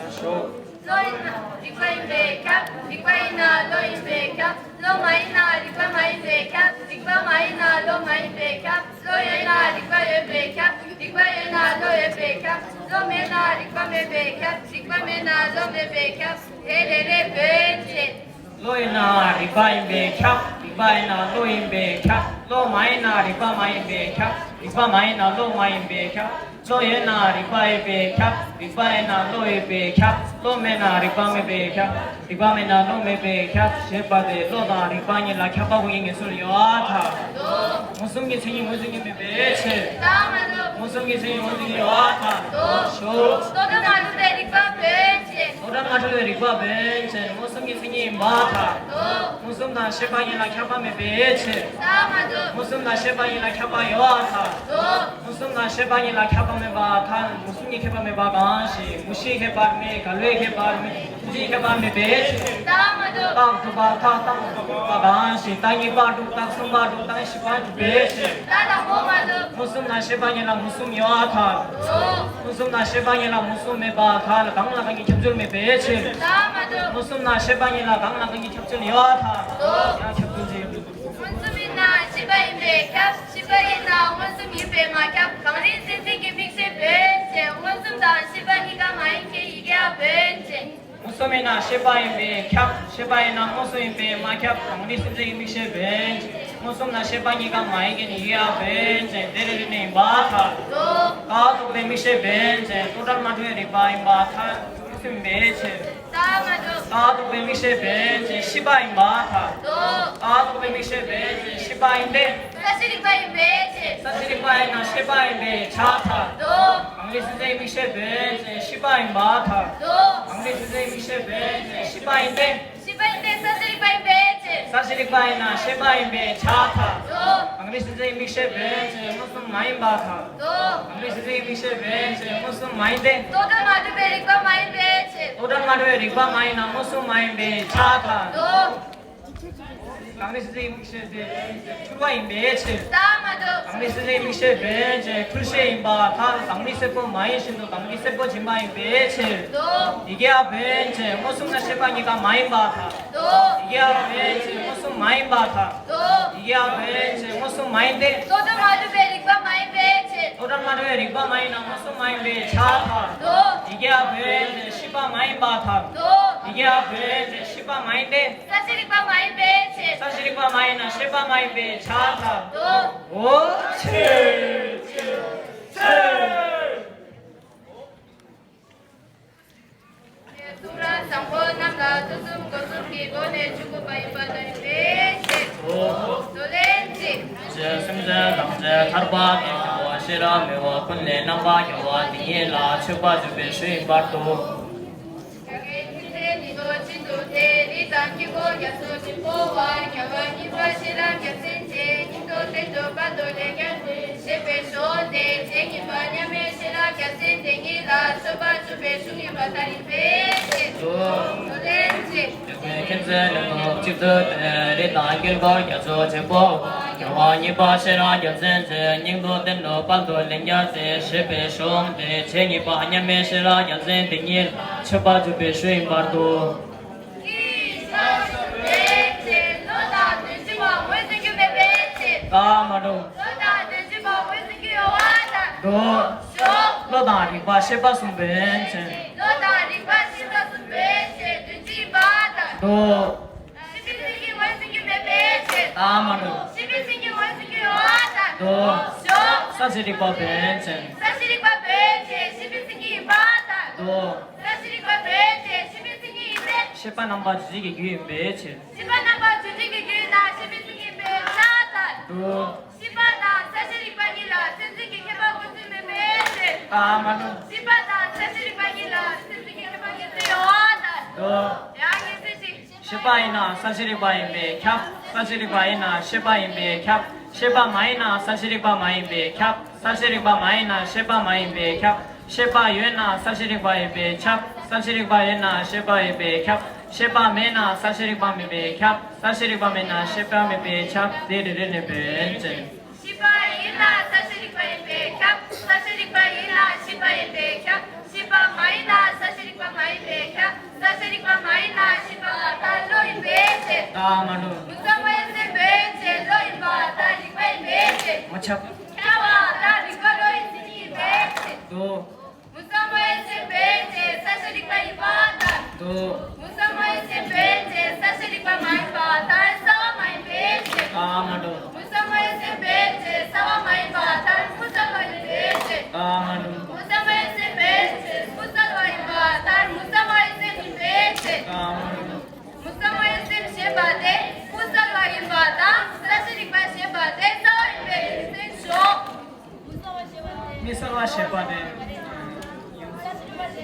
ཡ་ཤོག་བློ་ཡིན་ན་རིག་པ་ཡིན་པས་ཁྱབ། རིག་པ་ཡིན་ན་བློ་ཡིན་པས་ཁྱབ། བློ་མ་ཡིན་ན་རིག་པ་མ་ཡིན་པས་ཁྱབ། རིག་པ་མ་ཡིན་ན་བློ་མ་ཡིན་པས་ཁྱབ། བློ་ཡོད་ན་རིག་པ་ཡོད་པས་ཁྱབ། རིག་པ་ཡོད་ན་བློ་ཡོད་པས་ཁྱབ། བློ་མེད་ན་རིག་པ་མེད་པས་ཁྱབ། རིག་པ་མེད་ན་བློ་མེད་པས་ཁྱབ། དེ་རེ་རེ་བེམ་ཅན། བློ་ཡིན་ན་རིག་པ་ཡིན་པས་ཁྱབ། རིག་པ་ཡིན་ན་བློ་ཡིན་པས་ཁྱབ། བློ་མ་ཡིན་ན་རིག་པ་མ་ཡིན་པས་ཁྱབ། རིག་པ་མ་ཡིན་ན་བློ་མ་ཡིན་པས་ཁྱབ། བློ་ཡོད་ན་རིག་པ་ཡོད་པས་ཁྱབ། རིག་པ་ཡོད་ན་བློ་ཡོད་པས་ཁྱབ། བློ་མེད་ན་རིག་པ་མེད་པས་ཁྱབ། རིག་པ་མེད་ན་བློ་མེད་པས་ཁྱབ། ཞེས་པ་སྟེ་བློ་དང་རིག་པ་གཉིས་ལ་ཁྱབ་པ་ཀུན་གྱི་ངེས་ཚུལ་ཡོད་པར་ཐལ། མངོན་སུམ་གྱི་མཚན་ཉིད་མངོན་སུམ་གྱི་མེད་པའི་ཕྱིར། མངོན་སུམ་གྱི་མཚན་ཉིད་མངོན་སུམ་གྱི་ཡོད་པར་ཐལ། ཞོག་དོན་དམ་མ་གྲུབ་པའི་རིགས་པ་བེམ་ཅན། དོན་དམ་མ་གྲུབ་པའི་རིགས་པ་བེམ་ཅན་མངོན་སུམ་གྱི་མཚན་ཉིད་ཡིན་པར་ཐལ། མངོན་སུམ་དང་ཤེས་པ་གཉིས་ལ་ཁྱབ་པ་མེད་པའི་ཕྱིར། མངོན་སུམ་དང་ཤེས་པ་གཉིས་ལ་ཁྱབ་པ་ཡོད་པར་ཐལ། མངོན་སུམ་དང་ཤེས་པ་གཉིས་ལ་ཁྱབ་པ་མེད་པར་ཐལ། མངོན་སུམ་གྱི་ཁྱད་པར་མེད་པ་གང་ཞིག་མུ་བཞིའི་ཁྱད་པར་མེད། འགལ་བའི་ཁྱད་པར་མེད། ཐུན་ཅིག་ཁྱད་པར་མེད་པའི་ཕྱིར། རྟགས་གྲུབ་པ་མཐའ་རྟགས་མ་གྲུབ་པ་གང་ཞིག་རྟགས་གཉིས་པ་གྲུབ། རྟགས་གསུམ་པ་གྲུབ། རྟགས་བཞི་པ་གྲུབ་པའི་ཕྱིར། རྟགས་དང་པོ་མ་གྲུབ། མངོན་སུམ་དང་ཤེས་པ་གཉིས་ལ་མངོན་སུམ་ཡོད་པར་ཐལ། མངོན་སུམ་དང་ཤེས་པ་གཉིས་ལ་མངོན་སུམ་མེད་པར་ཐལ། གང་ལ་གང་གིས་ཁྱབ་ཚུལ་མེད་པའི་ཕྱིར། རྟགས་མ་གྲུབ། མངོན་སུམ་དང་ཤེས་པ་གཉིས་ལ་གང་ལ་གང་གིས་ཁྱབ་ཚུལ་ཡོད་པར་ཐལ། ཡང་ཁྱབ་ཚུལ་ཅི། མངོན་སུམ་ཡིན་ན་ཤེས་པ་ཡིན་པས་ཁྱབ། ཤེས་པ་ཡིན་ན་མངོན་སུམ་ཡིན་པས་མ་ཁྱབ། གང་རིགས་སེམས་ཅན་གྱི་མིག་ཤེས་བེམ་ཅན། མངོན་སུམ་དང་ཤེས་པ་གཉིས་ཀ་མ་ཡིན་མཁན་ཡི་གེ་བ་བེམ་ཅན། མངོན་སུམ་ཡིན་ན་ཤེས་པ་ཡིན་པས་ཁྱབ། ཤེས་པ་ཡིན་ན་མངོན་སུམ་ཡིན་པས་མ་ཁྱབ། གང་རིགས་སེམས་ཅན་གྱི་མིག་ཤེས་བེམ་ཅན། མངོན་སུམ་དང་ཤེས་པ་གཉིས་ཀ་མ་ཡིན་མཁན་ཡི་གེ་བ་བེམ་ཅན། དེ་རེ་རེ་ནས་ཡིན་པར་ཐལ། ཀ་རྟོགས་པའི་མིག་ཤེས་བེམ་ཅན། རྟོག་བྲལ་མ་གྲུབ་པའི་རིགས་པ་ཡིན་པར་ཐལ། མངོན་སུམ་ཡིན་པའི་ཕྱིར། རྟགས་མ་གྲུབ། ཀ་རྟོགས་པའི་མིག་ཤེས་བེམ་ཅན་ཤེས་པ་ཡིན་པར་ཐལ། ཀ་རྟོགས་པའི་མིག་ཤེས་བེམ་ཅན་ཤེས་པ་ཡིན་ཏེ། ས་བཅད་རིག་པ་ཡིན་པའི་ཕྱིར། ས་བཅད་རིག་པ་ཡིན་ན་ཤེས་པ་ཡིན་པས་ཁྱབ་པར་ཐལ། གང་རིགས་སེམས་ཅན་མིག་ཤེས་བེམ་ཅན་ཤེས་པ་ཡིན་པར་ཐལ། གང་རིགས་སེམས་ཅན་མིག་ཤེས་བེམ་ཅན་ཤེས་པ་ཡིན་ཏེ། ཤེས་པ་ཡིན་ཏེ། ས་བཅད་རིག་པ་ཡིན་པའི་ཕྱིར། ས་བཅད་རིག་པ་ཡིན་ན་ཤེས་པ་ཡིན་པས་ཁྱབ་པར་ཐལ། གང་རིགས་སེམས་ཅན་མིག་ཤེས་བེམ་ཅན་མངོན་སུམ་མ་ཡིན་པར་ཐལ། གང་རིགས་སེམས་ཅན་མིག་ཤེས་བེམ་ཅན་མངོན་སུམ་མ་ཡིན་ཏེ། རྟོག་བྲལ་མ་གྲུབ་པའི་རིགས་པ་མ་ཡིན་པའི་ཕྱིར། རྟོག་བྲལ་མ་གྲུབ་པའི་རིགས་པ་མ་ཡིན་ན་མངོན་སུམ་མ་ཡིན་པས་ཁྱབ་པར་ཐལ། གང་རིགས་སེམས་ཅན་མིག་ཤེས་བེམ་ཅན་འཁྲུལ་བ་ཡིན་པའི་ཕྱིར། རྟགས་མ་གྲུབ། གང་རིགས་སེམས་ཅན་མིག་ཤེས་བེམ་ཅན་འཁྲུལ་ཤེས་ཡིན་པར་ཐལ། གང་རིགས་སེར་པོ་མ་ཡིན་བཞིན་དུ་གང་རིགས་སེར་པོ་འབྱིན་པ་ཡིན་པའི་ཕྱིར། ཡི་གེ་བ་བེམ་ཅན་མངོན་སུམ་དང་ཤེས་པ་གཉིས་ཀ་མ་ཡིན་པར་ཐལ། ཡི་གེ་བ་བེམ་ཅན་མངོན་སུམ་མ་ཡིན་པར་ཐལ། ཡི་གེ་བ་བེམ་ཅན་མངོན་སུམ་མ་ཡིན་ཏེ། རྟོག་བྲལ་མ་གྲུབ་པའི་རིགས་པ་མ་ཡིན་པའི་ཕྱིར། རྟོག་བྲལ་མ་གྲུབ་པའི་རིགས་པ་མ་ཡིན་ན་མངོན་སུམ་མ་ཡིན་པས་ཁྱབ་པར་ཐལ། ཡི་གེ་བ་བེམ་ཅན་ཤེས་པ་མ་ཡིན་པར་ཐལ། ཡི་གེ་བ་བེམ་ཅན་ཤེས་པ་མ་ཡིན་ཏེ། ས་བཅད་རིག་པ་མ་ཡིན་པའི་ཕྱིར། ས་བཅད་རིག་པ་མ་ཡིན་ན་ཤེས་པ་མ་ཡིན་པས་ཁྱབ་པར་ཐལ། འོ་ཆེ། གསུང་རབ་བཟང་པོ་རྣམས་ལ་ཐོས་བསམ་སྒོམ་གསུམ་གྱི་སྒོ་ནས་ཆོས་འཁོར་བ་ཡིན་པ་དང་ཡིན་པའི་ཕྱིར། འོ། ལེན་ཅིག་སེམས་ཅན་ཐམས་ཅད་ཐར་པ་དང་། ཤེས་རབ་མེད་པ་ཀུན་ལས་རྣམ་པར་རྒྱལ་བ་དེ་ཉིད་ལ་མཆོད་པར་བརྗོད་པའི་ཞུ་ཡིན་པར་འདུག་རྒྱལ་བའི་མཚན་ཉིད་དུ་ཆེད་དུ་སྟེ། རིགས་དང་དཀྱིལ་འཁོར་རྒྱ་མཚོ་ཆེན་པོ་བར། རྒྱལ་བ་གཉིས་པ་ཤེས་རབ་རྒྱལ་མཚན་ཅན། སྙིང་པོ་བསྟན་འགྲོ་དཔལ་དུ་ལེགས་བརྒྱན་ཞེས་པའི་གཞུང་དེ་ཇི་སྙེད་པ་མཉམ་མེད་ཤེས་རབ་རྒྱལ་མཚན་དེ་ཉིད་ལ་མཆོད་པར་བརྗོད་པའི་གཞུང་ཡིན་པ་ལྟར་ཡིན་པས་ཞེས་སོ། ལེན་ཅིག་མཁྱེན་བརྩེ་ནུས་སྟོབས་གཅིག་ཏུ་བསྟེན། རིགས་དང་དཀྱིལ་འཁོར་རྒྱ་མཚོ་ཆེན་པོ། རྒྱལ་བ་གཉིས་པ་ཤེས་རབ་རྒྱལ་མཚན་ཅན། སྙིང་པོ་བསྟན་འགྲོ་དཔལ་དུ་ལེགས་བརྒྱན་ཞེས་པའི་གཞུང་དེ་ཇི་སྙེད་པ་མཉམ་མེད་ཤེས་རབ་རྒྱལ་མཚན་དེ་ཉིད་མཆོད་པར་བརྗོད་པའི་གཞུང་ཡིན་པར་འདུག་ཀྱི་ས་སུ་མེད་ཅེས། བློ་དང་དོན་སྤྱི་པ་ངོས་ཟིན་རྒྱུ་མེད་པའི་ཕྱིར། ད་མ་འགྲོ། བློ་དང་དོན་སྤྱི་པ་ངོས་ཟིན་རྒྱུ་ཡོད་པར་ཐལ། འགྲོ། ཞོག་བློ་དང་རིག་པ་ཤེས་པ་གསུམ་པའི་ཕྱིར། བློ་དང་རིག་པ་ཤེས་པ་གསུམ་པའི་ཕྱིར་དོན་སྤྱི་ཡིན་པར་ཐལ། འགྲོ། ཤེས་པའི་མཚན་ཉིད་ངོས་ཟིན་རྒྱུ་མེད་པའི་ཕྱིར། ད་མ་འགྲོ། ཤེས་པའི་མཚན་ཉིད་ངོས་ཟིན་རྒྱུ་ཡོད་པར་ཐལ། འགྲོ། ཞོག་ས་བཅད་རིག་པ་པའི་ཕྱིར། ས་བཅད་རིག་པ་པའི་ཕྱིར་ཤེས་པའི་མཚན་ཉིད་ཡིན་པར་ཐལ། འགྲོ། ས་བཅད་རིག་པ་པའི་ཕྱིར་ཤེས་པའི་མཚན་ཉིད་ཡིན་ཏེ། ཤེས་པ་རྣམ་པ་རྫས་ཀྱི་རྒྱུ་ཡིན་པའི་ཕྱིར། ཤེས་པ་རྣམ་པ་རྫས་ཀྱི་རྒྱུ་ཡིན་ན་ཤེས་པའི་མཚན་ཉིད་ཡིན་པས་ཁྱབ་པར་ཐལ། འགྲོ། ཤེས་པ་དང་ས་བཅད་རིག་པ་གཉིས་ལ་སེམས་ཅན་གྱི་ཁྱད་པར་ངོས་ཟིན་མེད་པའི་ཕྱིར། ད་མ་འགྲོ། ཤེས་པ་དང་ས་བཅད་རིག་པ་གཉིས་ལ་སེམས་ཅན་གྱི་ཁྱད་པར་ངོས་ཟིན་ཡོད་པར་ཐལ། འགྲོ། ཡང་ངེས་ཟིན་ཅིག་ཤེས་པ་ཡིན་ན་ས་བཅད་རིག་པ་ཡིན་པས་ཁྱབ། ས་བཅད་རིག་པ་ཡིན་ན་ཤེས་པ་ཡིན་པས་ཁྱབ། ཤེས་པ་མ་ཡིན་ན་ས་བཅད་རིག་པ་མ་ཡིན་པས་ཁྱབ། ས་བཅད་རིག་པ་མ་ཡིན་ན་ཤེས་པ་མ་ཡིན་པས་ཁྱབ། ཤེས་པ་ཡོད་ན་གསལ་བྱེད་རིག་པ་ཡིན་པས་ཁྱབ། གསལ་བྱེད་རིག་པ་ཡོད་ན་ཤེས་པ་ཡིན་པས་ཁྱབ། ཤེས་པ་མེད་ན་གསལ་བྱེད་རིག་པ་མེད་པས་ཁྱབ། གསལ་བྱེད་རིག་པ་མེད་ན་ཤེས་པ་མེད་པས་ཁྱབ། དེ་རེ་རེ་ནས་བོན་ཅན། ཤེས་པ་ཡིན་ན་གསལ་བྱེད་རིག་པ་ཡིན་པས་ཁྱབ། གསལ་བྱེད་རིག་པ་ཡིན་ན་ཤེས་པ་ཡིན་པས་ཁྱབ། ཤེས་པ་མ་ཡིན་ན་གསལ་བྱེད་རིག་པ་མ་ཡིན་པས་ཁྱབ། གསལ་བྱེད་རིག་པ་མ་ཡིན་ན་ཤེས་པ་ལྟར་བློ་ཡིན་པས་ཅན། ད་མ་འགྲོ། མུ་གསལ་བ་ཡིན་ཟིན་བོན་ཅན་བློ་ཡིན་པ་ལྟར་རིག་པ་ཡིན་པས་ཅན། མ་ཁྱབ། ཁྱབ་པ་ལྟར་རིག་པ་བློ་ཡིན་ཟིན་ཡིན་པས་ཅན། དོ། མུ་གསལ་བ་ཡིན་ཟིན་བོན་ཅན་གསལ་བྱེད་རིག་པ་ཡིན་པ་ལྟར། དོ། མུ་གསལ་བ་ཡིན་ཟིན་བོན་ཅན་གསལ་བྱེད་རིག་པ་མ་ཡིན་པ་ལྟར་གསལ་བ་མ་ཡིན་པས་ཅན། ད་མ་འགྲོ། མུ་གསལ་བ་ཡིན་ཟིན་བོན་ཅན་གསལ་བ་མ་ཡིན་པ་ལྟར་མུ་གསལ་བ་ཡིན་པས་ཅན། ད་མ་འགྲོ། མུ་གསལ་བ་ཡིན་ཟིན་བོན་ཅན་མུ་གསལ་བ་ཡིན་པ་ལྟར་མུ་གསལ་བ་ཡིན་ཟིན་ཡིན་པས་ཅན། ད་མ་འགྲོ། མུ་གསལ་བ་ཡིན་ཟིན་ཞེས་པ་དེ་མུ་གསལ་བ་ཡིན་པ་དང་གསལ་བྱེད་རིག་པ་ཞེས་པ་དེ་གསལ་བ་ཡིན་པའི་རྒྱུ་མཚན་ཞོག་མུ་གསལ་བ་ཞེས་པ་དེ། ཡ་ཚེ་ཚེ་ཚེ།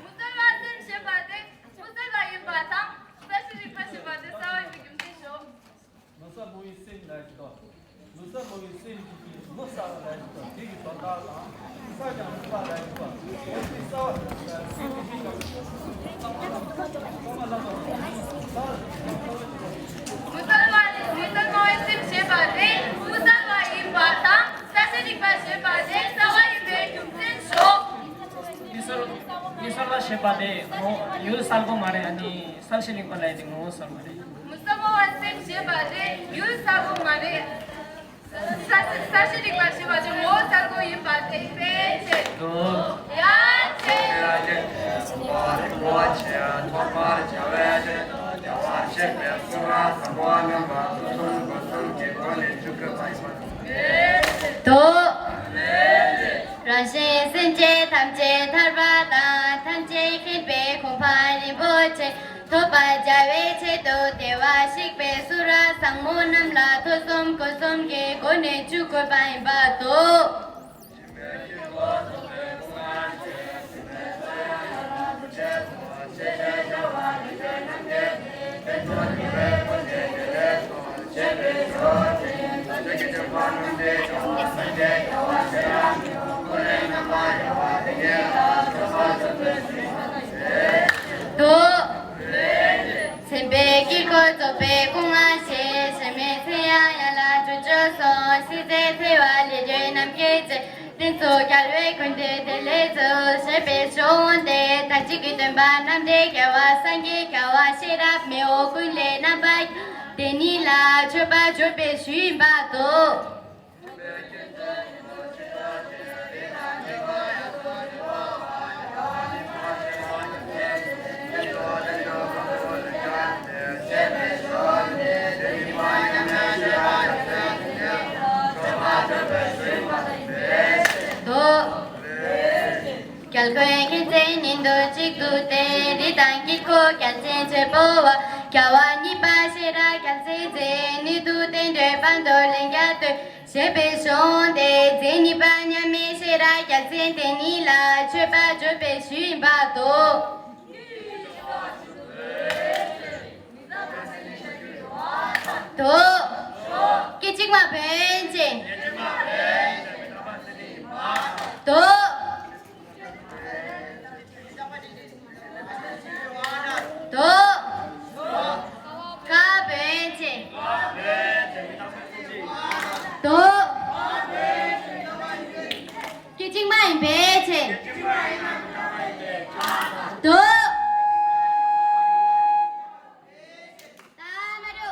མུ་གསལ་བ་ཟིན་ཞེས་པ་དེ་མུ་གསལ་བ་ཡིན་པ་དང་གསལ་བྱེད་རིག་པ་ཞེས་པ་དེ་གསལ་བ་ཡིན་པའི་རྒྱུ་མཚན་ཞོག་མུ་གསལ་མོ་ཡི་སེམས་ལ་ཞིག་དང་། མུ་གསལ་མོ་ཡི་སེམས་ཀྱི་མུ་གསལ་བ་ལ་ཞིག་དང་། དེ་གི་དོན་དག་དང་། གསལ་ཀྱང་མུ་གསལ་ལ་ཞིག་དང་། འོ་དེ་གསལ་བ་དང་། མུ་གསལ་བ་ནི་མུ་གསལ་མོ་ཡི་སེམས་ཞེས་པ་དེ་མུ་གསལ་བ་ཡིན་པ་དང་གསལ་བྱེད་རིག་པ་ཞེས་པ་དེ་གསལ་བ་ཡིན་པའི་རྒྱུ་མཚན་ཞོག་མུ་གསལ་མུ་གསལ་བ་ཞེས་པ་དེ་ངོ་ཡུལ་གསལ་པོ་མ་རེད། ཨ་ནི་གསལ་བྱེད་རིག་པ་ལ་ཡིན་ཏེ་ངོ་བོ་གསལ་པོ་རེད། མུ་གསལ་མོ་བ་སེམས་ཞེས་པ་དེ་ཡུལ་གསལ་པོ་མ་རེད། ས་ས་ས་ཤི་རིག་པ་ཞེས་པ་དེ་ངོ་བོ་གསལ་པོ་ཡིན་པ་དེ་ཕན་ཆད་དོ། ཡ་ཆེ། དོ། རང་གཞན་སེམས་ཅན་ཐམས་ཅད་ཐར་པ་དང་། ཐམས་ཅད་མཁྱེན་པའི་གོ་འཕང་རིན་པོ་ཆེ། ཐོབ་པར་བྱ་བའི་ཆེད་དུ་དེ་བ་གཤེགས་པའི་སུ་ར་བཟང་མོ་རྣམས་ལ་ཐོས་བསམ་སྒོམ་གསུམ་གྱི་སྒོ་ནས་ཆོས་གོ་བ་ཡིན་པ་དོ། དོ། སེམས་དཔའི་དཀྱིལ་འཁོར་རྫོགས་པའི་སྐུ་མངའ་ཞིང་། གཞལ་མེད་ཚེ་ཡང་ཡན་ལག་དྲུག་ཅུ་སོགས། སྲིད་རྩེའི་ཚེ་བ་ལས་གྲོལ་རྣམས་ཀྱི་ཚེ། རྟེན་གཙོ་རྒྱལ་བའི་མགོན་དེ་དེ་ལས་ཚུལ། ཞེས་པའི་གཞུང་དེ་ད་ཅི་གི་སྟོན་པ་རྣམ་འདྲེན་རྒྱལ་བ་སངས་རྒྱས་རྒྱལ་བ་ཤེས་རབ་མེ་འོད་ཀུན་ལས་རྣམ་པ་དེ་ཉིད་ལ་མཆོད་པར་བརྗོད་པའི་ཞུ་ཡིན་པ་དོ། དོ། རྒྱལ་ཀུན་མཁྱེན་བརྩེ་ཉིད་དུ་གཅིག་ཏུ་བསྟེན། རིགས་དང་དཀྱིལ་འཁོར་རྒྱལ་ཆེན་ཆེན་པོ་བ། རྒྱལ་བ་གཉིས་པ་ཤེས་རབ་རྒྱལ་མཚན་མཛད། ཉིད་དུ་བསྟན་འགྲོའི་དཔལ་དུ་ལེགས་བརྒྱ་སྟོན། ཞེས་པའི་གཞུང་དེ་མཚན་ཉིད་པ་མཉམ་མེད་ཤེས་རབ་རྒྱལ་མཚན་དེ་ཉིད་ལ་མཆོད་པར་བརྗོད་པའི་ཞུ་ཡིན་པ་དོ། དོ། སྐད་ཅིག་མ་བོན་ཅན། དོ། དོ། ཀ་བོན་ཅན། དོ། སྐད་ཅིག་མ་ཡིན་པས་ཅན། དོ། ད་མ་རུ།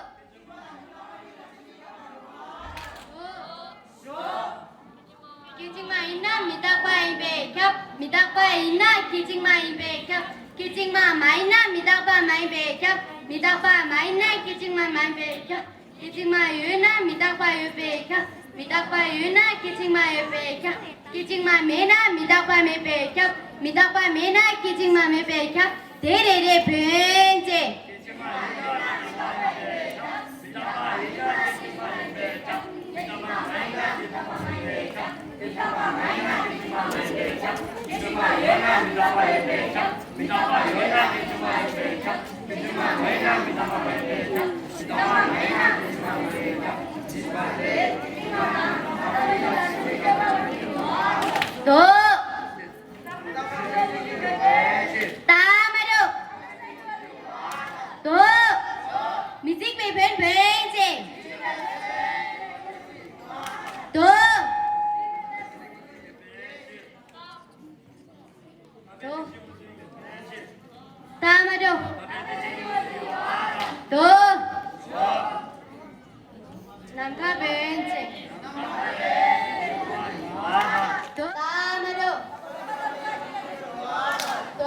སྐད་ཅིག་མ་ཡིན་ན་མི་རྟག་པ་ཡིན་པས་ཁྱབ། མི་རྟག་པ་ཡིན་ན་སྐད་ཅིག་མ་ཡིན་པས་ཁྱབ། སྐད་ཅིག་མ་མ་ཡིན་ན་མི་རྟག་པ་མ་ཡིན་པས་ཁྱབ། མི་རྟག་པ་མ་ཡིན་ན་སྐད་ཅིག་མ་མ་ཡིན་པས་ཁྱབ། སྐད་ཅིག་མ་ཡོད་ན་མི་རྟག་པ་ཡོད་པས་ཁྱབ། མི་རྟག་པ་ཡོད་ན་སྐད་ཅིག་མ་ཡོད་པས་ཁྱབ། སྐད་ཅིག་མ་མེད་ན་མི་རྟག་པ་མེད་པས་ཁྱབ། མི་རྟག་པ་མེད་ན་སྐད་ཅིག་མ་མེད་པས་ཁྱབ། དེ་རེ་རེ་བོན་ཅན། དོ། ད་མ་དོ། དོ། མི་ཚིག་པའི་བོན་བོན་ཅེས། དོ། དོ། ད་མ་དོ། དོ། ནམ་མཁའ་བོན་ཅེས། དོ། ད་མ་དོ། དོ།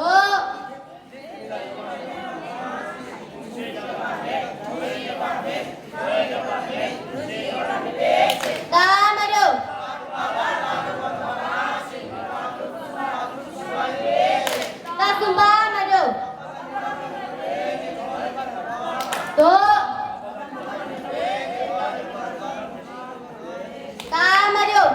ད་མ་དོ། ད་གསུམ་པ་མ་དོ། དོ། ད་མ་དོ།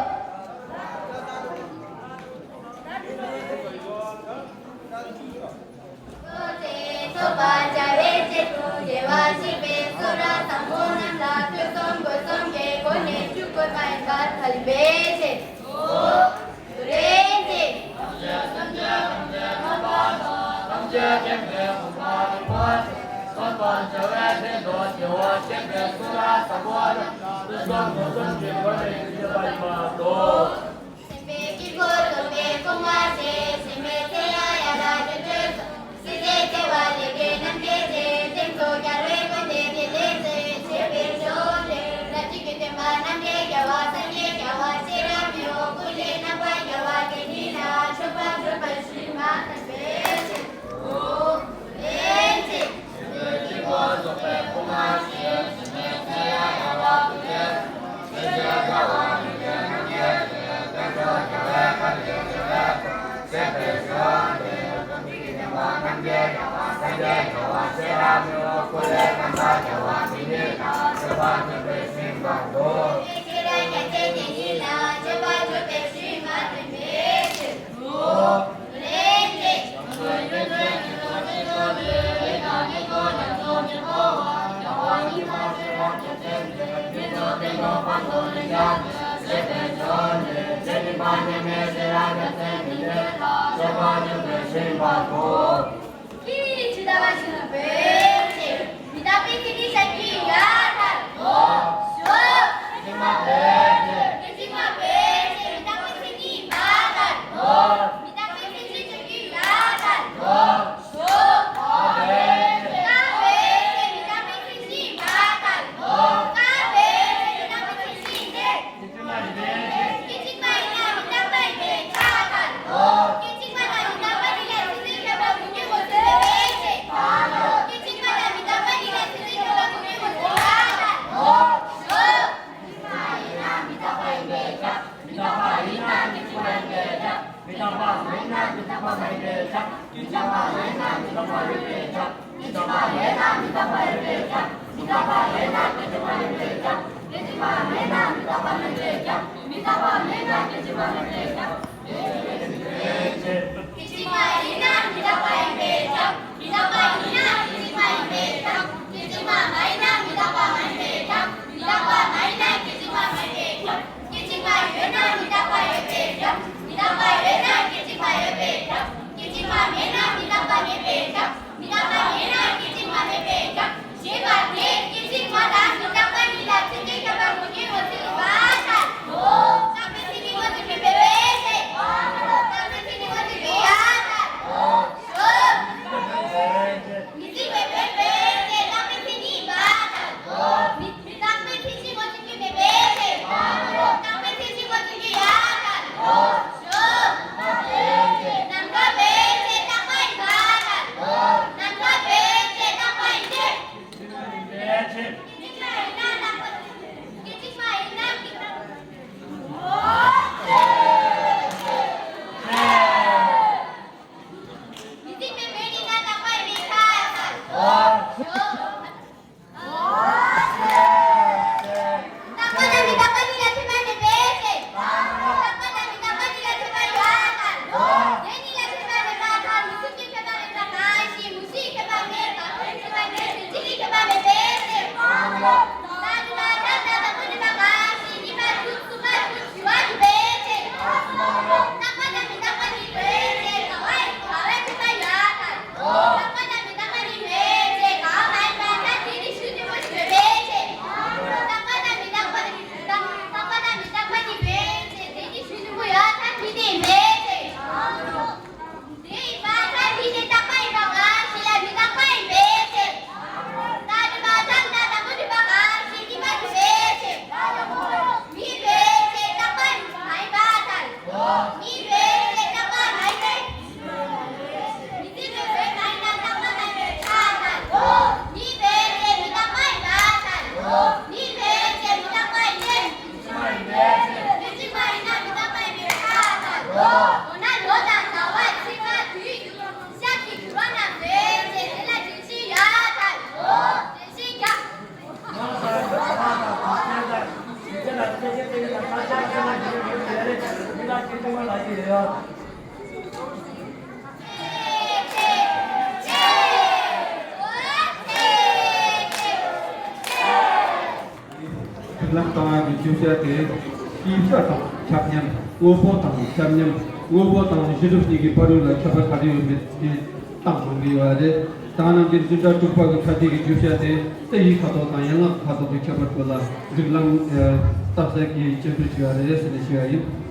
སེམས་དཔའི་དཀྱིལ་འཁོར་རྫོགས་པའི་སྐུ་མངའ་ཞིང་། སེམས་དཔའི་ཚེ་ཡང་ཡར་ལ་སྤྱོད་བརྗོད་སོགས། སྲིད་རྩེའི་བྱ་བ་ལས་འབྲས་རྣམས་སྐྱེད་ཅིང་། སེམས་ཚོགས་རྒྱལ་བའི་མགོན་དེ་བདེ་ལེགས་མཛོད། ཞེས་པའི་ཞོར་ལས། རབ་ཏུ་བརྒྱུད་ལྡན་པ་རྣམ་འདྲེན་རྒྱལ་བ་སངས་རྒྱས་རྒྱལ་བ་ཤེས་རབ་མེའི་འོད་སྐུ་ལས། རྣམ་པར་རྒྱལ་བ་དེ་ཉིད་ལ་མཆོད་པར་བརྗོད་པའི་ཕྱིར་མ་ཐོས་པའི་ཕྱིར། ལན་ཅིག་ཀྱེ་ཇི་ལྟ་བ་བཞིན་དུ་འབད་ཅིང་། མི་རྟག་པའི་མཚན་ཉིད་ཤར་གྱི་ཡོད་ལ། ཞོག་ཀྱེ་ཇི་མ་འབད་ཅིང་། མི་རྟག་པའི་མཚན་ཉིད་མ་ལྟར། མི་རྟག་པའི་མཚན་ཉིད་ཤར་གྱི་ཡོད་ལ། ཞོག་ཀྱེ་འབད་ཅིང་། མི་རྟག་པའི་མཚན་ཉིད་མ་ལྟར། ཀྱེ་འབད་ཅིང་། མི་རྟག་པའི་མཚན་ཉིད་ལྟར། ཀྱེ་ཇི་མ་ཡིན་ན་མི་རྟག་པ་ཡིན་པས་ཁྱབ་པར་ཐལ། ཀྱེ་ཇི་མ་ལ་མི་རྟག་པ་ཉིད་ལ་ཚིག་ཟིན་ཁྱབ་པ་ངོས་འཛིན་ངོ་ཚུལ་ལས་འབད་ཅེས། ཀྱེ་ཇི་མ་ལ་མི་རྟག་པ་ཉིད་ལ་ཚིག་ཟིན་ཁྱབ་པ་ངོས་འཛིན་ངོ་ཚུལ་ལས་འབད་ཅེས། མི་རྟག་པ་ཡིན་ན་མི་རྟག་པ་ཡིན་པས་ཁྱབ། མི་རྟག་པ་ཡིན་ན་ཀྱེ་ཇི་མ་ཡིན་པས་ཁྱབ། མི་རྟག་པ་མ་ཡིན་ན་མི་རྟག་པ་མ་ཡིན་པས་ཁྱབ། ཀྱེ་ཇི་མ་མ་ཡིན་ན་མི་རྟག་པ་ཡིན་པས་ཁྱབ། ཀྱེ་ཇི་མ་ཡིན་ན་མི་རྟག་པ་ཡིན་པས་ཁྱབ། མི་རྟག་པ་མེད་ན་ཀྱེ་ཇི་མ་མེད་པས་ཁྱབ། ཀྱེ་ཇི་མ་མེད་ན་མི་རྟག་པ་མེད་པས་ཁྱབ། མི་རྟག་པ་མེད་ན་ཀྱེ་ཇི་མ་མེད་པས་ཁྱབ། ཀྱེ་ཇི་མ་ཡིན་ན་མི་རྟག་པ་ཡིན་པས་ཁྱབ། མི་རྟག་པ་ཡིན་ན་ཀྱེ་ཇི་མ་ཡིན་པས་ཁྱབ། ཀྱེ་ཇི་མ་མ་ཡིན་ན་མི་རྟག་པ་མ་ཡིན་པས་ཁྱབ། མི་རྟག་པ་མ་ཡིན་ན་ཀྱེ་ཇི་མ་མེད་པས་ཁྱབ། ཀྱེ་ཇི་མ་ཡོད་ན་མི་རྟག་པ་ཡོད་པས་ཁྱབ། མི་རྟག་པ་ཡོད་ན་ཀྱེ་ཇི་མ་ཡོད་པས་ཁྱབ། ཀྱེ་ཇི་མ་མེད་ན་མི་རྟག་པ་མེད་པས་ཁྱབ། མི་རྟག་པ་མེད་ན་ཀྱེ་ཇི་མ་མེད་པས་ཁྱབ། ཞེས་པ་ནི་ཀྱེ་ཇི་མ་དང་མི་རྟག་པ་གཉིས་ལ་ཚིག་གི་ཁྱབ་པ་ངོས་འཛིན་ངོ་ཚུལ་ལས་འབད་ཅེས། རྟག་པའི་མཚན་ཉིད་ངོས་འཛིན་པའི་འབད་པས་ཟེར། རྟག་པའི་མཚན་ཉིད་ངོས་འཛིན་པའི་ཡང་ཟེར། མི་ཚིག་པའི་འབད་པས་ཟེར། རྟག་པའི་མཚན་ཉིད་མ་ལྟར། མི་མི་རྟག་པའི་མཚན་ཉིད་ངོས་འཛིན་པའི་འབད་པས་ཟེར། རྟག་པའི་མཚན་ཉིད་ངོས་འཛིན་པའི་ཡང་ལྟར། ནམ་མཁའ་འབད་ཟེར། རྟག་པ་ཡིན་པ་ལྟར། ནམ་མཁའ་འབད་ཟེར། རྟག་པ་ཡིན་ཏེ། ཁྲིམས་ལམ་བཏང་བ་གི་བརྗོད་བྱ་དེ། ཤེས་བྱ་དང་ཁྱབ་མཉམ། དངོས་པོ་དང་ཁྱབ་མཉམ། དངོས་པོ་དང་གཞི་གྲུབ་གཉིས་ཀྱི་བར་རོལ་ལ་ཁྱད་པར་ག་རེ་ཡོད་མེད་དེ་བཏང་གནང་གི་ཡོད་རེད། ད་ནང་གི་འཛིན་གྲྭ་དྲུག་པ་གི་ཁ་ཆེ་གི་བརྗོད་བྱ་དེ་རྩ་བའི་ཁ་དོག་དང་ཡན་ལག་ཁ་དོག་གི་ཁྱད་པར་སྐོར་ལ་རིགས་ལམ་བརྟག་གསལ་གྱིས་དཔྱད་བསྡུར་བྱས་པ་རེད་ཟེར་ནས་ཞུ་བ་ཡིན།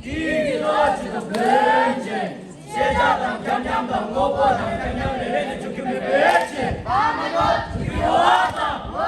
དེའི་ལ་ཇི་ལྟར་བོན་ཅན། ཤེས་བྱ་དང་ཁྱབ་མཉམ་དང་དངོས་པོ་དང་ཁྱབ་མཉམ་ལས་ལས་ནས་འཇུག་རྒྱུ་མེད་པའི་ཕྱིར། ད་མི་འདོད་འཇུག་རྒྱུ་ཡོད་པ་དང་།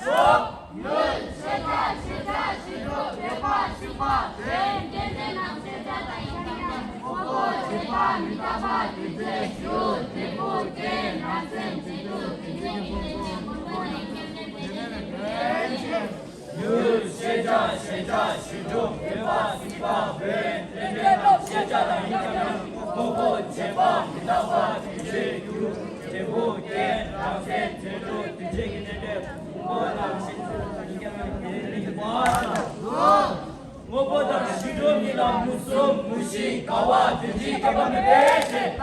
ཞོག་ཡུལ། ཤེས་བྱ། ཤེས་བྱ། ཤེས་རབ། དད་པ། ཤེས་པ། དོན། རྒྱལ་ཆེན་རྣམས་ཤེས་བྱ་དང་ཡིན་ཀྱང་དངོས་པོ་བྱེད་པ་མི་རྟག་པ་དེ་ཚེ་ཞུ། དེ་ཕུགས་རྒྱན་རང་མཚན་བྱེད་རྒྱུ་དེ་ཚེ་ཀྱི་ལས་ཀྱི་དངོས་པོ་ནི་ཁྱབ་མེད་པའི་ལས་ཀྱི་དོན། ཡུལ། ཤེས་བྱ། ཤེས་བྱ། ཞི་ཁྲོ། དད་པ། སྲིད་པ། བོན། རྟེན་འབྲེལ་སྟོབས། ཤེས་བྱ་དང་ཡིན་ཀྱང་ཡང་། དངོས་པོ་བྱེད་པ་མི་རྟག་པ་དེ་ཚེ་ཞུ། དེ་ཕུགས་རྒྱན་རང་མཚན་བྱེད་རྒྱུ་དེ་ཚེ་ཀྱི་ལས་ཀྱི་དངོས་པོ་དང་ཤེས་བྱ་དང་ཡིན་ཀྱང་ཡང་དེ་ལས་ཀྱི་དོན། དངོས་པོ་དང་ཞི་ཁྲོ་གཉིས་ལ་མུ་གསུམ་མུ་བཞི་འགལ་བ་དོན་སྤྱིའི་ཁྱད་པར་མེད་པའི་ཕྱིར།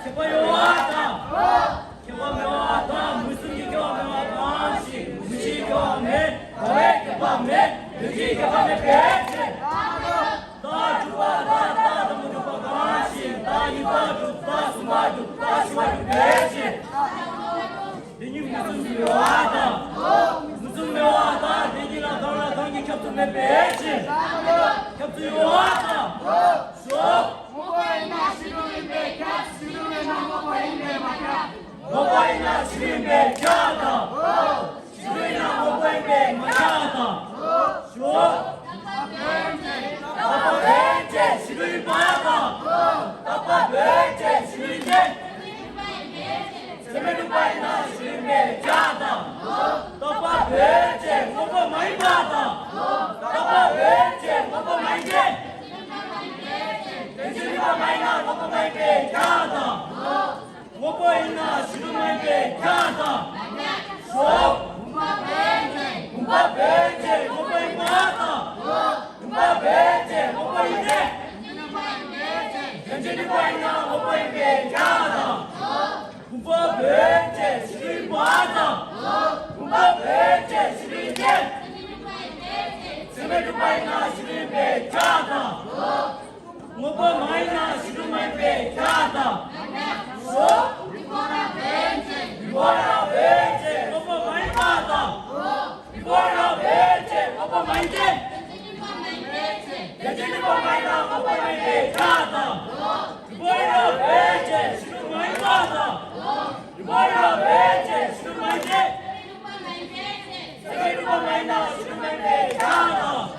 ཁྱད་པར་ཡོད་པ་དང་། ཁྱད་པར་མེད་པ་དང་། མུ་གསུམ་གྱི་ཁྱད་པར་མེད་པ་གང་ཞིག་མུ་བཞིའི་ཁྱད་པར་མེད། འགལ་བའི་ཁྱད་པར་མེད། དོན་སྤྱིའི་ཁྱད་པར་མེད་པའི་ཕྱིར། རྟགས་གྲུབ་པ་རྟགས་རྟགས་དང་མི་འགྲུབ་པ་གང་ཞིག་རྟགས་ཉིད་རྟགས་གྲུབ། རྟགས་གསུམ་པ་གྲུབ། རྟགས་བཞི་པ་གྲུབ་པའི་ཕྱིར། དེ་ཉིད་མུ་གསུམ་གྱི་ཡོད་པ་དང་། མུ་གསུམ་མེད་པ་དང་། དེ་ཉིད་ལ་གང་ལ་གང་གི་ཁྱབ་ཚུལ་མེད་པའི་ཕྱིར། ཁྱབ་ཚུལ་ཡོད་པ་དང་། ཞོག་དངོས་པོ་ཡིན་ན་ཞི་ཁྲོ་ཡིན་པས་ཁྱབ། ཞི་ཁྲོ་ཡིན་ན་དངོས་པོ་ཡིན་པས་མ་ཁྱབ། དངོས་པོ་ཡིན་ན་ཞི་ཁྲོ་ཡིན་པས་ཁྱབ་དང་། ཞི་ཁྲོ་ཡིན་ན་དངོས་པོ་ཡིན་པས་མ་ཁྱབ་དང་། ཞོག་རྟག་པ་བོན་ཅན་ཞི་ཁྲོ་ཡིན་པ་དང་། རྟག་པ་བོན་ཅན་ཞི་ཁྲོ་ཡིན་ཏེ། ཚད་མས་གྲུབ་པ་ཡིན་ན་ཞི་ཁྲོ་ཡིན་པས་ཁྱབ་དང་། རྟག་པ་བོན་ཅན་དངོས་པོ་མ་ཡིན་པ་དང་། རྟག་པ་བོན་ཅན་དངོས་པོ་མ་ཡིན་ཏེ། དོན་སྤྱི་ནུས་པ་མ་ཡིན་ན་དངོས་པོ་མ་ཡིན་པས་ཁྱབ་དང་། དངོས་པོ་ཡིན་ན་ཞི་ཁྲོ་མ་ཡིན་པས་ཁྱབ་དང་། ཞོག་བུམ་པ་བོན་ཅན། བུམ་པ་བོན་ཅན་དངོས་པོ་ཡིན་པ་དང་། བུམ་པ་བོན་ཅན་དངོས་པོ་ཡིན་ཏེ། དོན་སྤྱི་ནུས་པ་ཡིན་ན་དངོས་པོ་ཡིན་པས་ཁྱབ་དང་། བུམ་པ་བོན་ཅན་ཞི་ཁྲོ་ཡིན་པ་དང་། བུམ་པ་བོན་ཅན་ཞི་ཁྲོ་ཡིན་ཏེ། ཚད་མས་གྲུབ་པ་ཡིན་ན་ཞི་ཁྲོ་ཡིན་པས་ཁྱབ་དང་། དངོས་པོ་མ་ཡིན་ན་ཞི་ཁྲོ་མ་ཡིན་པས་ཁྱབ་དང་། ཞོག་རི་བོ་ར་བོན་ཅན། རི་བོ་ར་བོན་ཅན་དངོས་པོ་མ་ཡིན་པ་དང་། རི་བོ་ར་བོན་ཅན་དངོས་པོ་མ་ཡིན་ཏེ། དོན་སྤྱི་ནུས་པ་མ་ཡིན་ན་དངོས་པོ་མ་ཡིན་པས་ཁྱབ་དང་། རི་བོ་ར་བོན་ཅན་ཞི་ཁྲོ་མ་ཡིན་པ་དང་། རི་བོ་ར་བོན་ཅན་ཞི་ཁྲོ་མ་ཡིན་ཏེ། དོན་སྤྱི་ནུས་པ་མ་ཡིན་ན་ཞི་ཁྲོ་མ་ཡིན་པས་ཁྱབ་དང་།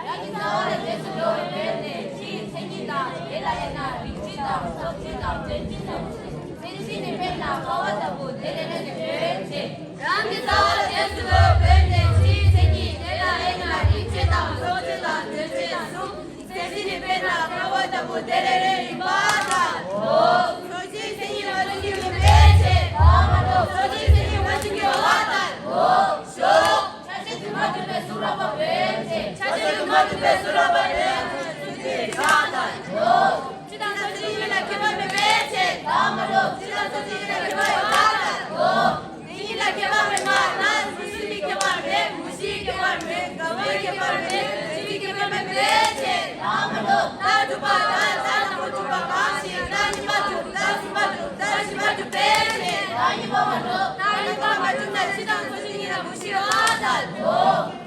རང་གི་རྩ་བ་རྒྱས་སུ་འགྲོ་བའི་ནས་ཕྱིའི་མཚན་ཉིད་དེ་ལ་ཨེ་ན་རིག་བྱེད་དང་སྲོག་བྱེད་དང་གནོད་བྱེད་གསུམ། མཚན་གཞི་ནི་དཔེར་ན་འཕགས་པ་ལྟ་བུ་དེ་ལས་རེ་རིག་པ་དང་། སོ་སོའི་མཚན་ཉིད་མ་ལུས་ཀྱི་མི་འཕེལ་ཕྱིར། སོ་སོའི་མཚན་ཉིད་མ་ལུས་ཀྱི་འོག་ལྟར། ཆ་ཤས་དུ་མ་གྲུབ་པའི་གཟུགས་རགས་པ་འཕེལ་ཕྱིར། ཆ་ཤས་དུ་མ་གྲུབ་པའི་གཟུགས་རགས་པ་འཕེལ་ཕྱིར་ཚུལ་གྱིས་བྱ་དང་། སྤྱི་དང་སོ་སོའི་ཉིད་ལ་ཁྱད་པར་མེད་པའི་ཕྱིར། སྤྱི་དང་སོ་སོའི་ཉིད་ལ་ཁྱད་པར་ཡོད་པ་ལྟར། དེ་ཉིད་ལ་ཁྱད་པར་མེད་པ་ལྟར་མུ་བཞི་ནི་ཁྱད་པར་མེད། མུ་བཞིའི་ཁྱད་པར་མེད། འགལ་བའི་ཁྱད་པར་མེད། ཕྱིའི་ཁྱད་པར་མེད་པའི་ཕྱིར། རྟགས་གྲུབ་པ་ལྟར་རྟགས་དང་པོ་གྲུབ་པ་གང་ཞིག་རྟགས་གཉིས་པ་གྲུབ། རྟགས་གསུམ་པ་གྲུབ། རྟགས་བཞི་པ་གྲུབ་པའི་ཕྱིར། རྟགས་གཉིས་པ་མ་གྲུབ། རྟགས་གཉིས་པ་མ་གྲུབ་ན་སྤྱི་དང་སོ་སོའི་ཉིད་ལ་མུ་བཞི་ཡོད་པ་ལྟར།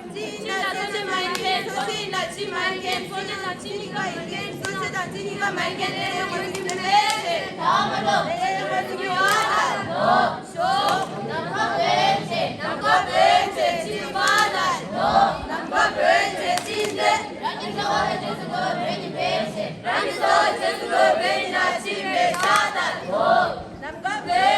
སྤྱི་ཡིན་ན་སོ་སྐྱེ་མ་ཡིན་མཁན། སོ་སྐྱེ་ཡིན་ན་སྤྱི་མ་ཡིན་མཁན། སོ་སྐྱེ་དང་སྤྱི་གཉིས་ཀ་ཡིན་མཁན། སོ་སྐྱེ་དང་སྤྱི་གཉིས་ཀ་མ་ཡིན་མཁན་དེ་ལས་མ་གྲུབ་ཀྱི་མེད་པས། དེ་ལས་མ་གྲུབ་ཀྱི་ཡོད་པ་ལྟར། ནམ་མཁའ་བོན་ཆེ། ནམ་མཁའ་བོན་ཆེ། ཕྱི་ཡི་བ་དང་། ནམ་མཁའ་བོན་ཆེ། ཕྱི་ཡི་འདི། རང་གི་རྩ་བ་ལ་རྗེས་སུ་འགྲོ་བའི་བོན་ཉིད་པའི་ཕྱིར། རང་གི་རྩ་བ་ལ་རྗེས་སུ་འགྲོ་བའི་བོན་ཉིད་ན་ཕྱི་ཡི་བ་དང་། ནམ་མཁའ་བོན་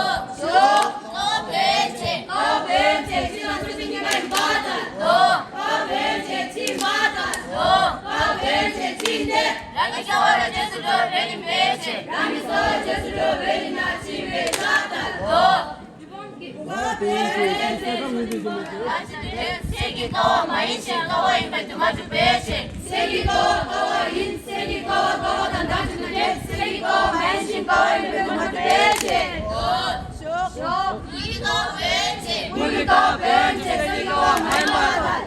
ཞོག་ཞོག་ཀ་བ་བོན་ཆེ། ཀ་བ་བོན་ཆེ། ཕྱི་ལ་ཚུར་ཕྱིན་མཁན་ཡིན་པ་དང་། ཞོག་ཀ་བ་བོན་ཆེ། ཕྱི་མ་དང་། ཞོག་ཀ་བ་བོན་ཆེ། ཕྱི་འདི། རང་གི་རྩ་བ་ལ་རྗེས་སུ་འགྲོ་བའི་བོན་ཡིན་པའི་ཕྱིར། རང་གི་རྩ་བ་ལ་རྗེས་སུ་འགྲོ་བའི་བོན་ཡིན་ན་ཕྱི་མའི་ཆ་དང་། ཞོག་ཀ་བ་བོན་ཆེ། ཕྱི་མ་དང་། སེམས་ཀྱི་ཀ་བ་མ་ཡིན་ཞིང་ཀ་བ་ཡིན་པའི་དུ་མ་གྲུབ་པའི་ཕྱིར། སེམས་ཀྱི་ཀ་བ་ཀ་བ་ཡིན། སེམས་ཀྱི་ཀ་བ་ཀ་བ་དང་འདྲ་བྱེད་ན་འདྲེ། སེམས་ཀྱི་ཀ་བ་མ་ཡིན་ཞིང་ཀ་བ་ཡིན་པའི་དུ་མ་གྲུབ་པའི་ཕྱིར། ཞོག་ཞོག་ཀུན་གྱི་ཀ་བ་བོན་ཆེ། ཀུན་གྱི་ཀ་བ་བོན་ཆེ། སེམས་ཀྱི་ཀ་བ་མ་ཡིན་པ་དང་།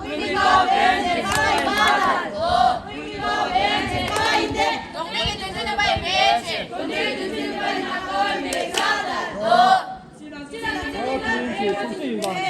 ཀུན་གྱི་ཀ་བ་བོན་ཆེ། ཀ་བ་ཡིན་པ་དང་། ཀུན་གྱི་ཀ་བ་བོན་ཆེ། ཀ་བ་ཡིན་ཏེ། གདོང་ལེན་གྱི་དོན་ཚན་ནི་པ་ཡིན་པའི་ཕྱིར། གདོང་ལེན་གྱི་དོན་ཚན་ནི་པ་ཡིན་ན་ཀ་བ་ཡིན་པའི་ཆ་དང་། ཞོག་ཀ་བ་བོན་ཆེ། སེམས་ཅན་ཡིན་པ།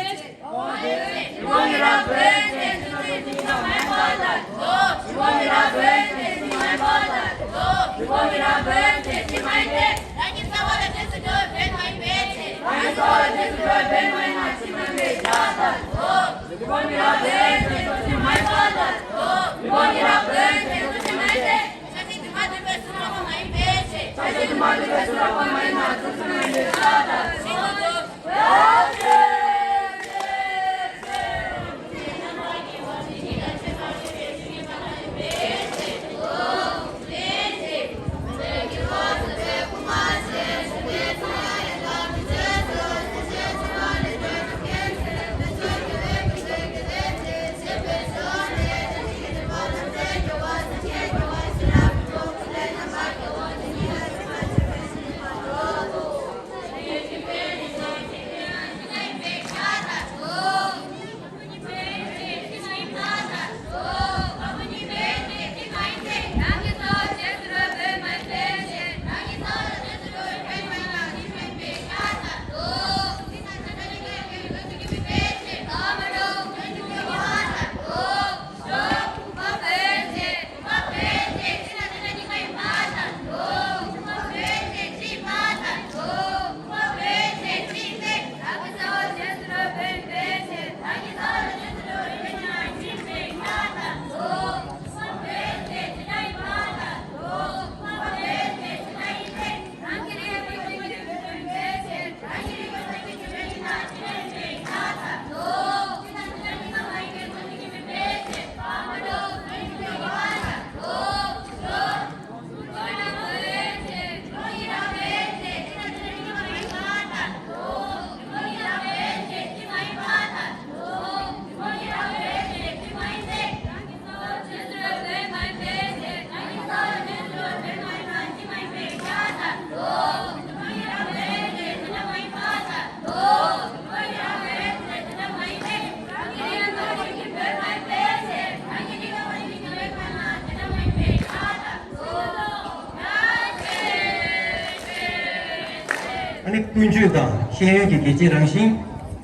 ཨ་ནི་ཀུན་སྤྱོད་དང་ཤེས་ཡོན་གྱི་གལ་ཆེའི་རང་བཞིན།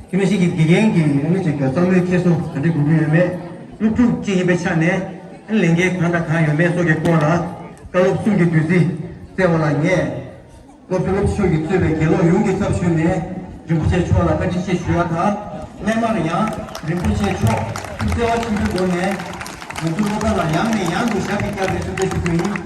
དེ་ནང་བཞིན་གྱི་དགེ་རྒན་གྱི་ཨ་ནི་ཅིག་གི་བསམ་བློའི་འཁྱེར་སོ་ག་འདྲ་དགོས་ཀྱི་ཡོད་མེད། སློབ་ཕྲུག་ཅིག་ཡིན་པའི་ཆ་ནས་ཨ་ནི་ལས་འགན་གང་དང་གང་ཡོད་མེད་སོགས་ཀྱི་སྐོར་ལ་བཀའ་སློབ་གསུམ་གྱི་བདུད་རྩི་བསྩལ་བ་ལ་ངས། སློབ་གསོ་སློབ་ཕྱི་ཕྱོགས་ཀྱིས་གཙོས་པའི་དགེ་སློབ་ཡོངས་ཀྱི་ཚབ་ཞུས་ནས་རིན་པོ་ཆེ་མཆོག་ལ་བཀའ་དྲིན་ཆེ་ཞུ་ཡ་དང་། སླད་མར་ཡང་རིན་པོ་ཆེ་མཆོག་ཐུགས་བརྩེ་བ་ཆེན་པོའི་སྒོ་ནས་ང་ཚོའི་སློབ་གྲྭ་ལ་ཡང་ནས་ཡང་དུ་ཞབས་ཀྱིས་བཅགས་པའི་ཐུགས་རྗེ་ཆེ་ཞུ་རྒྱུ་ཡིན།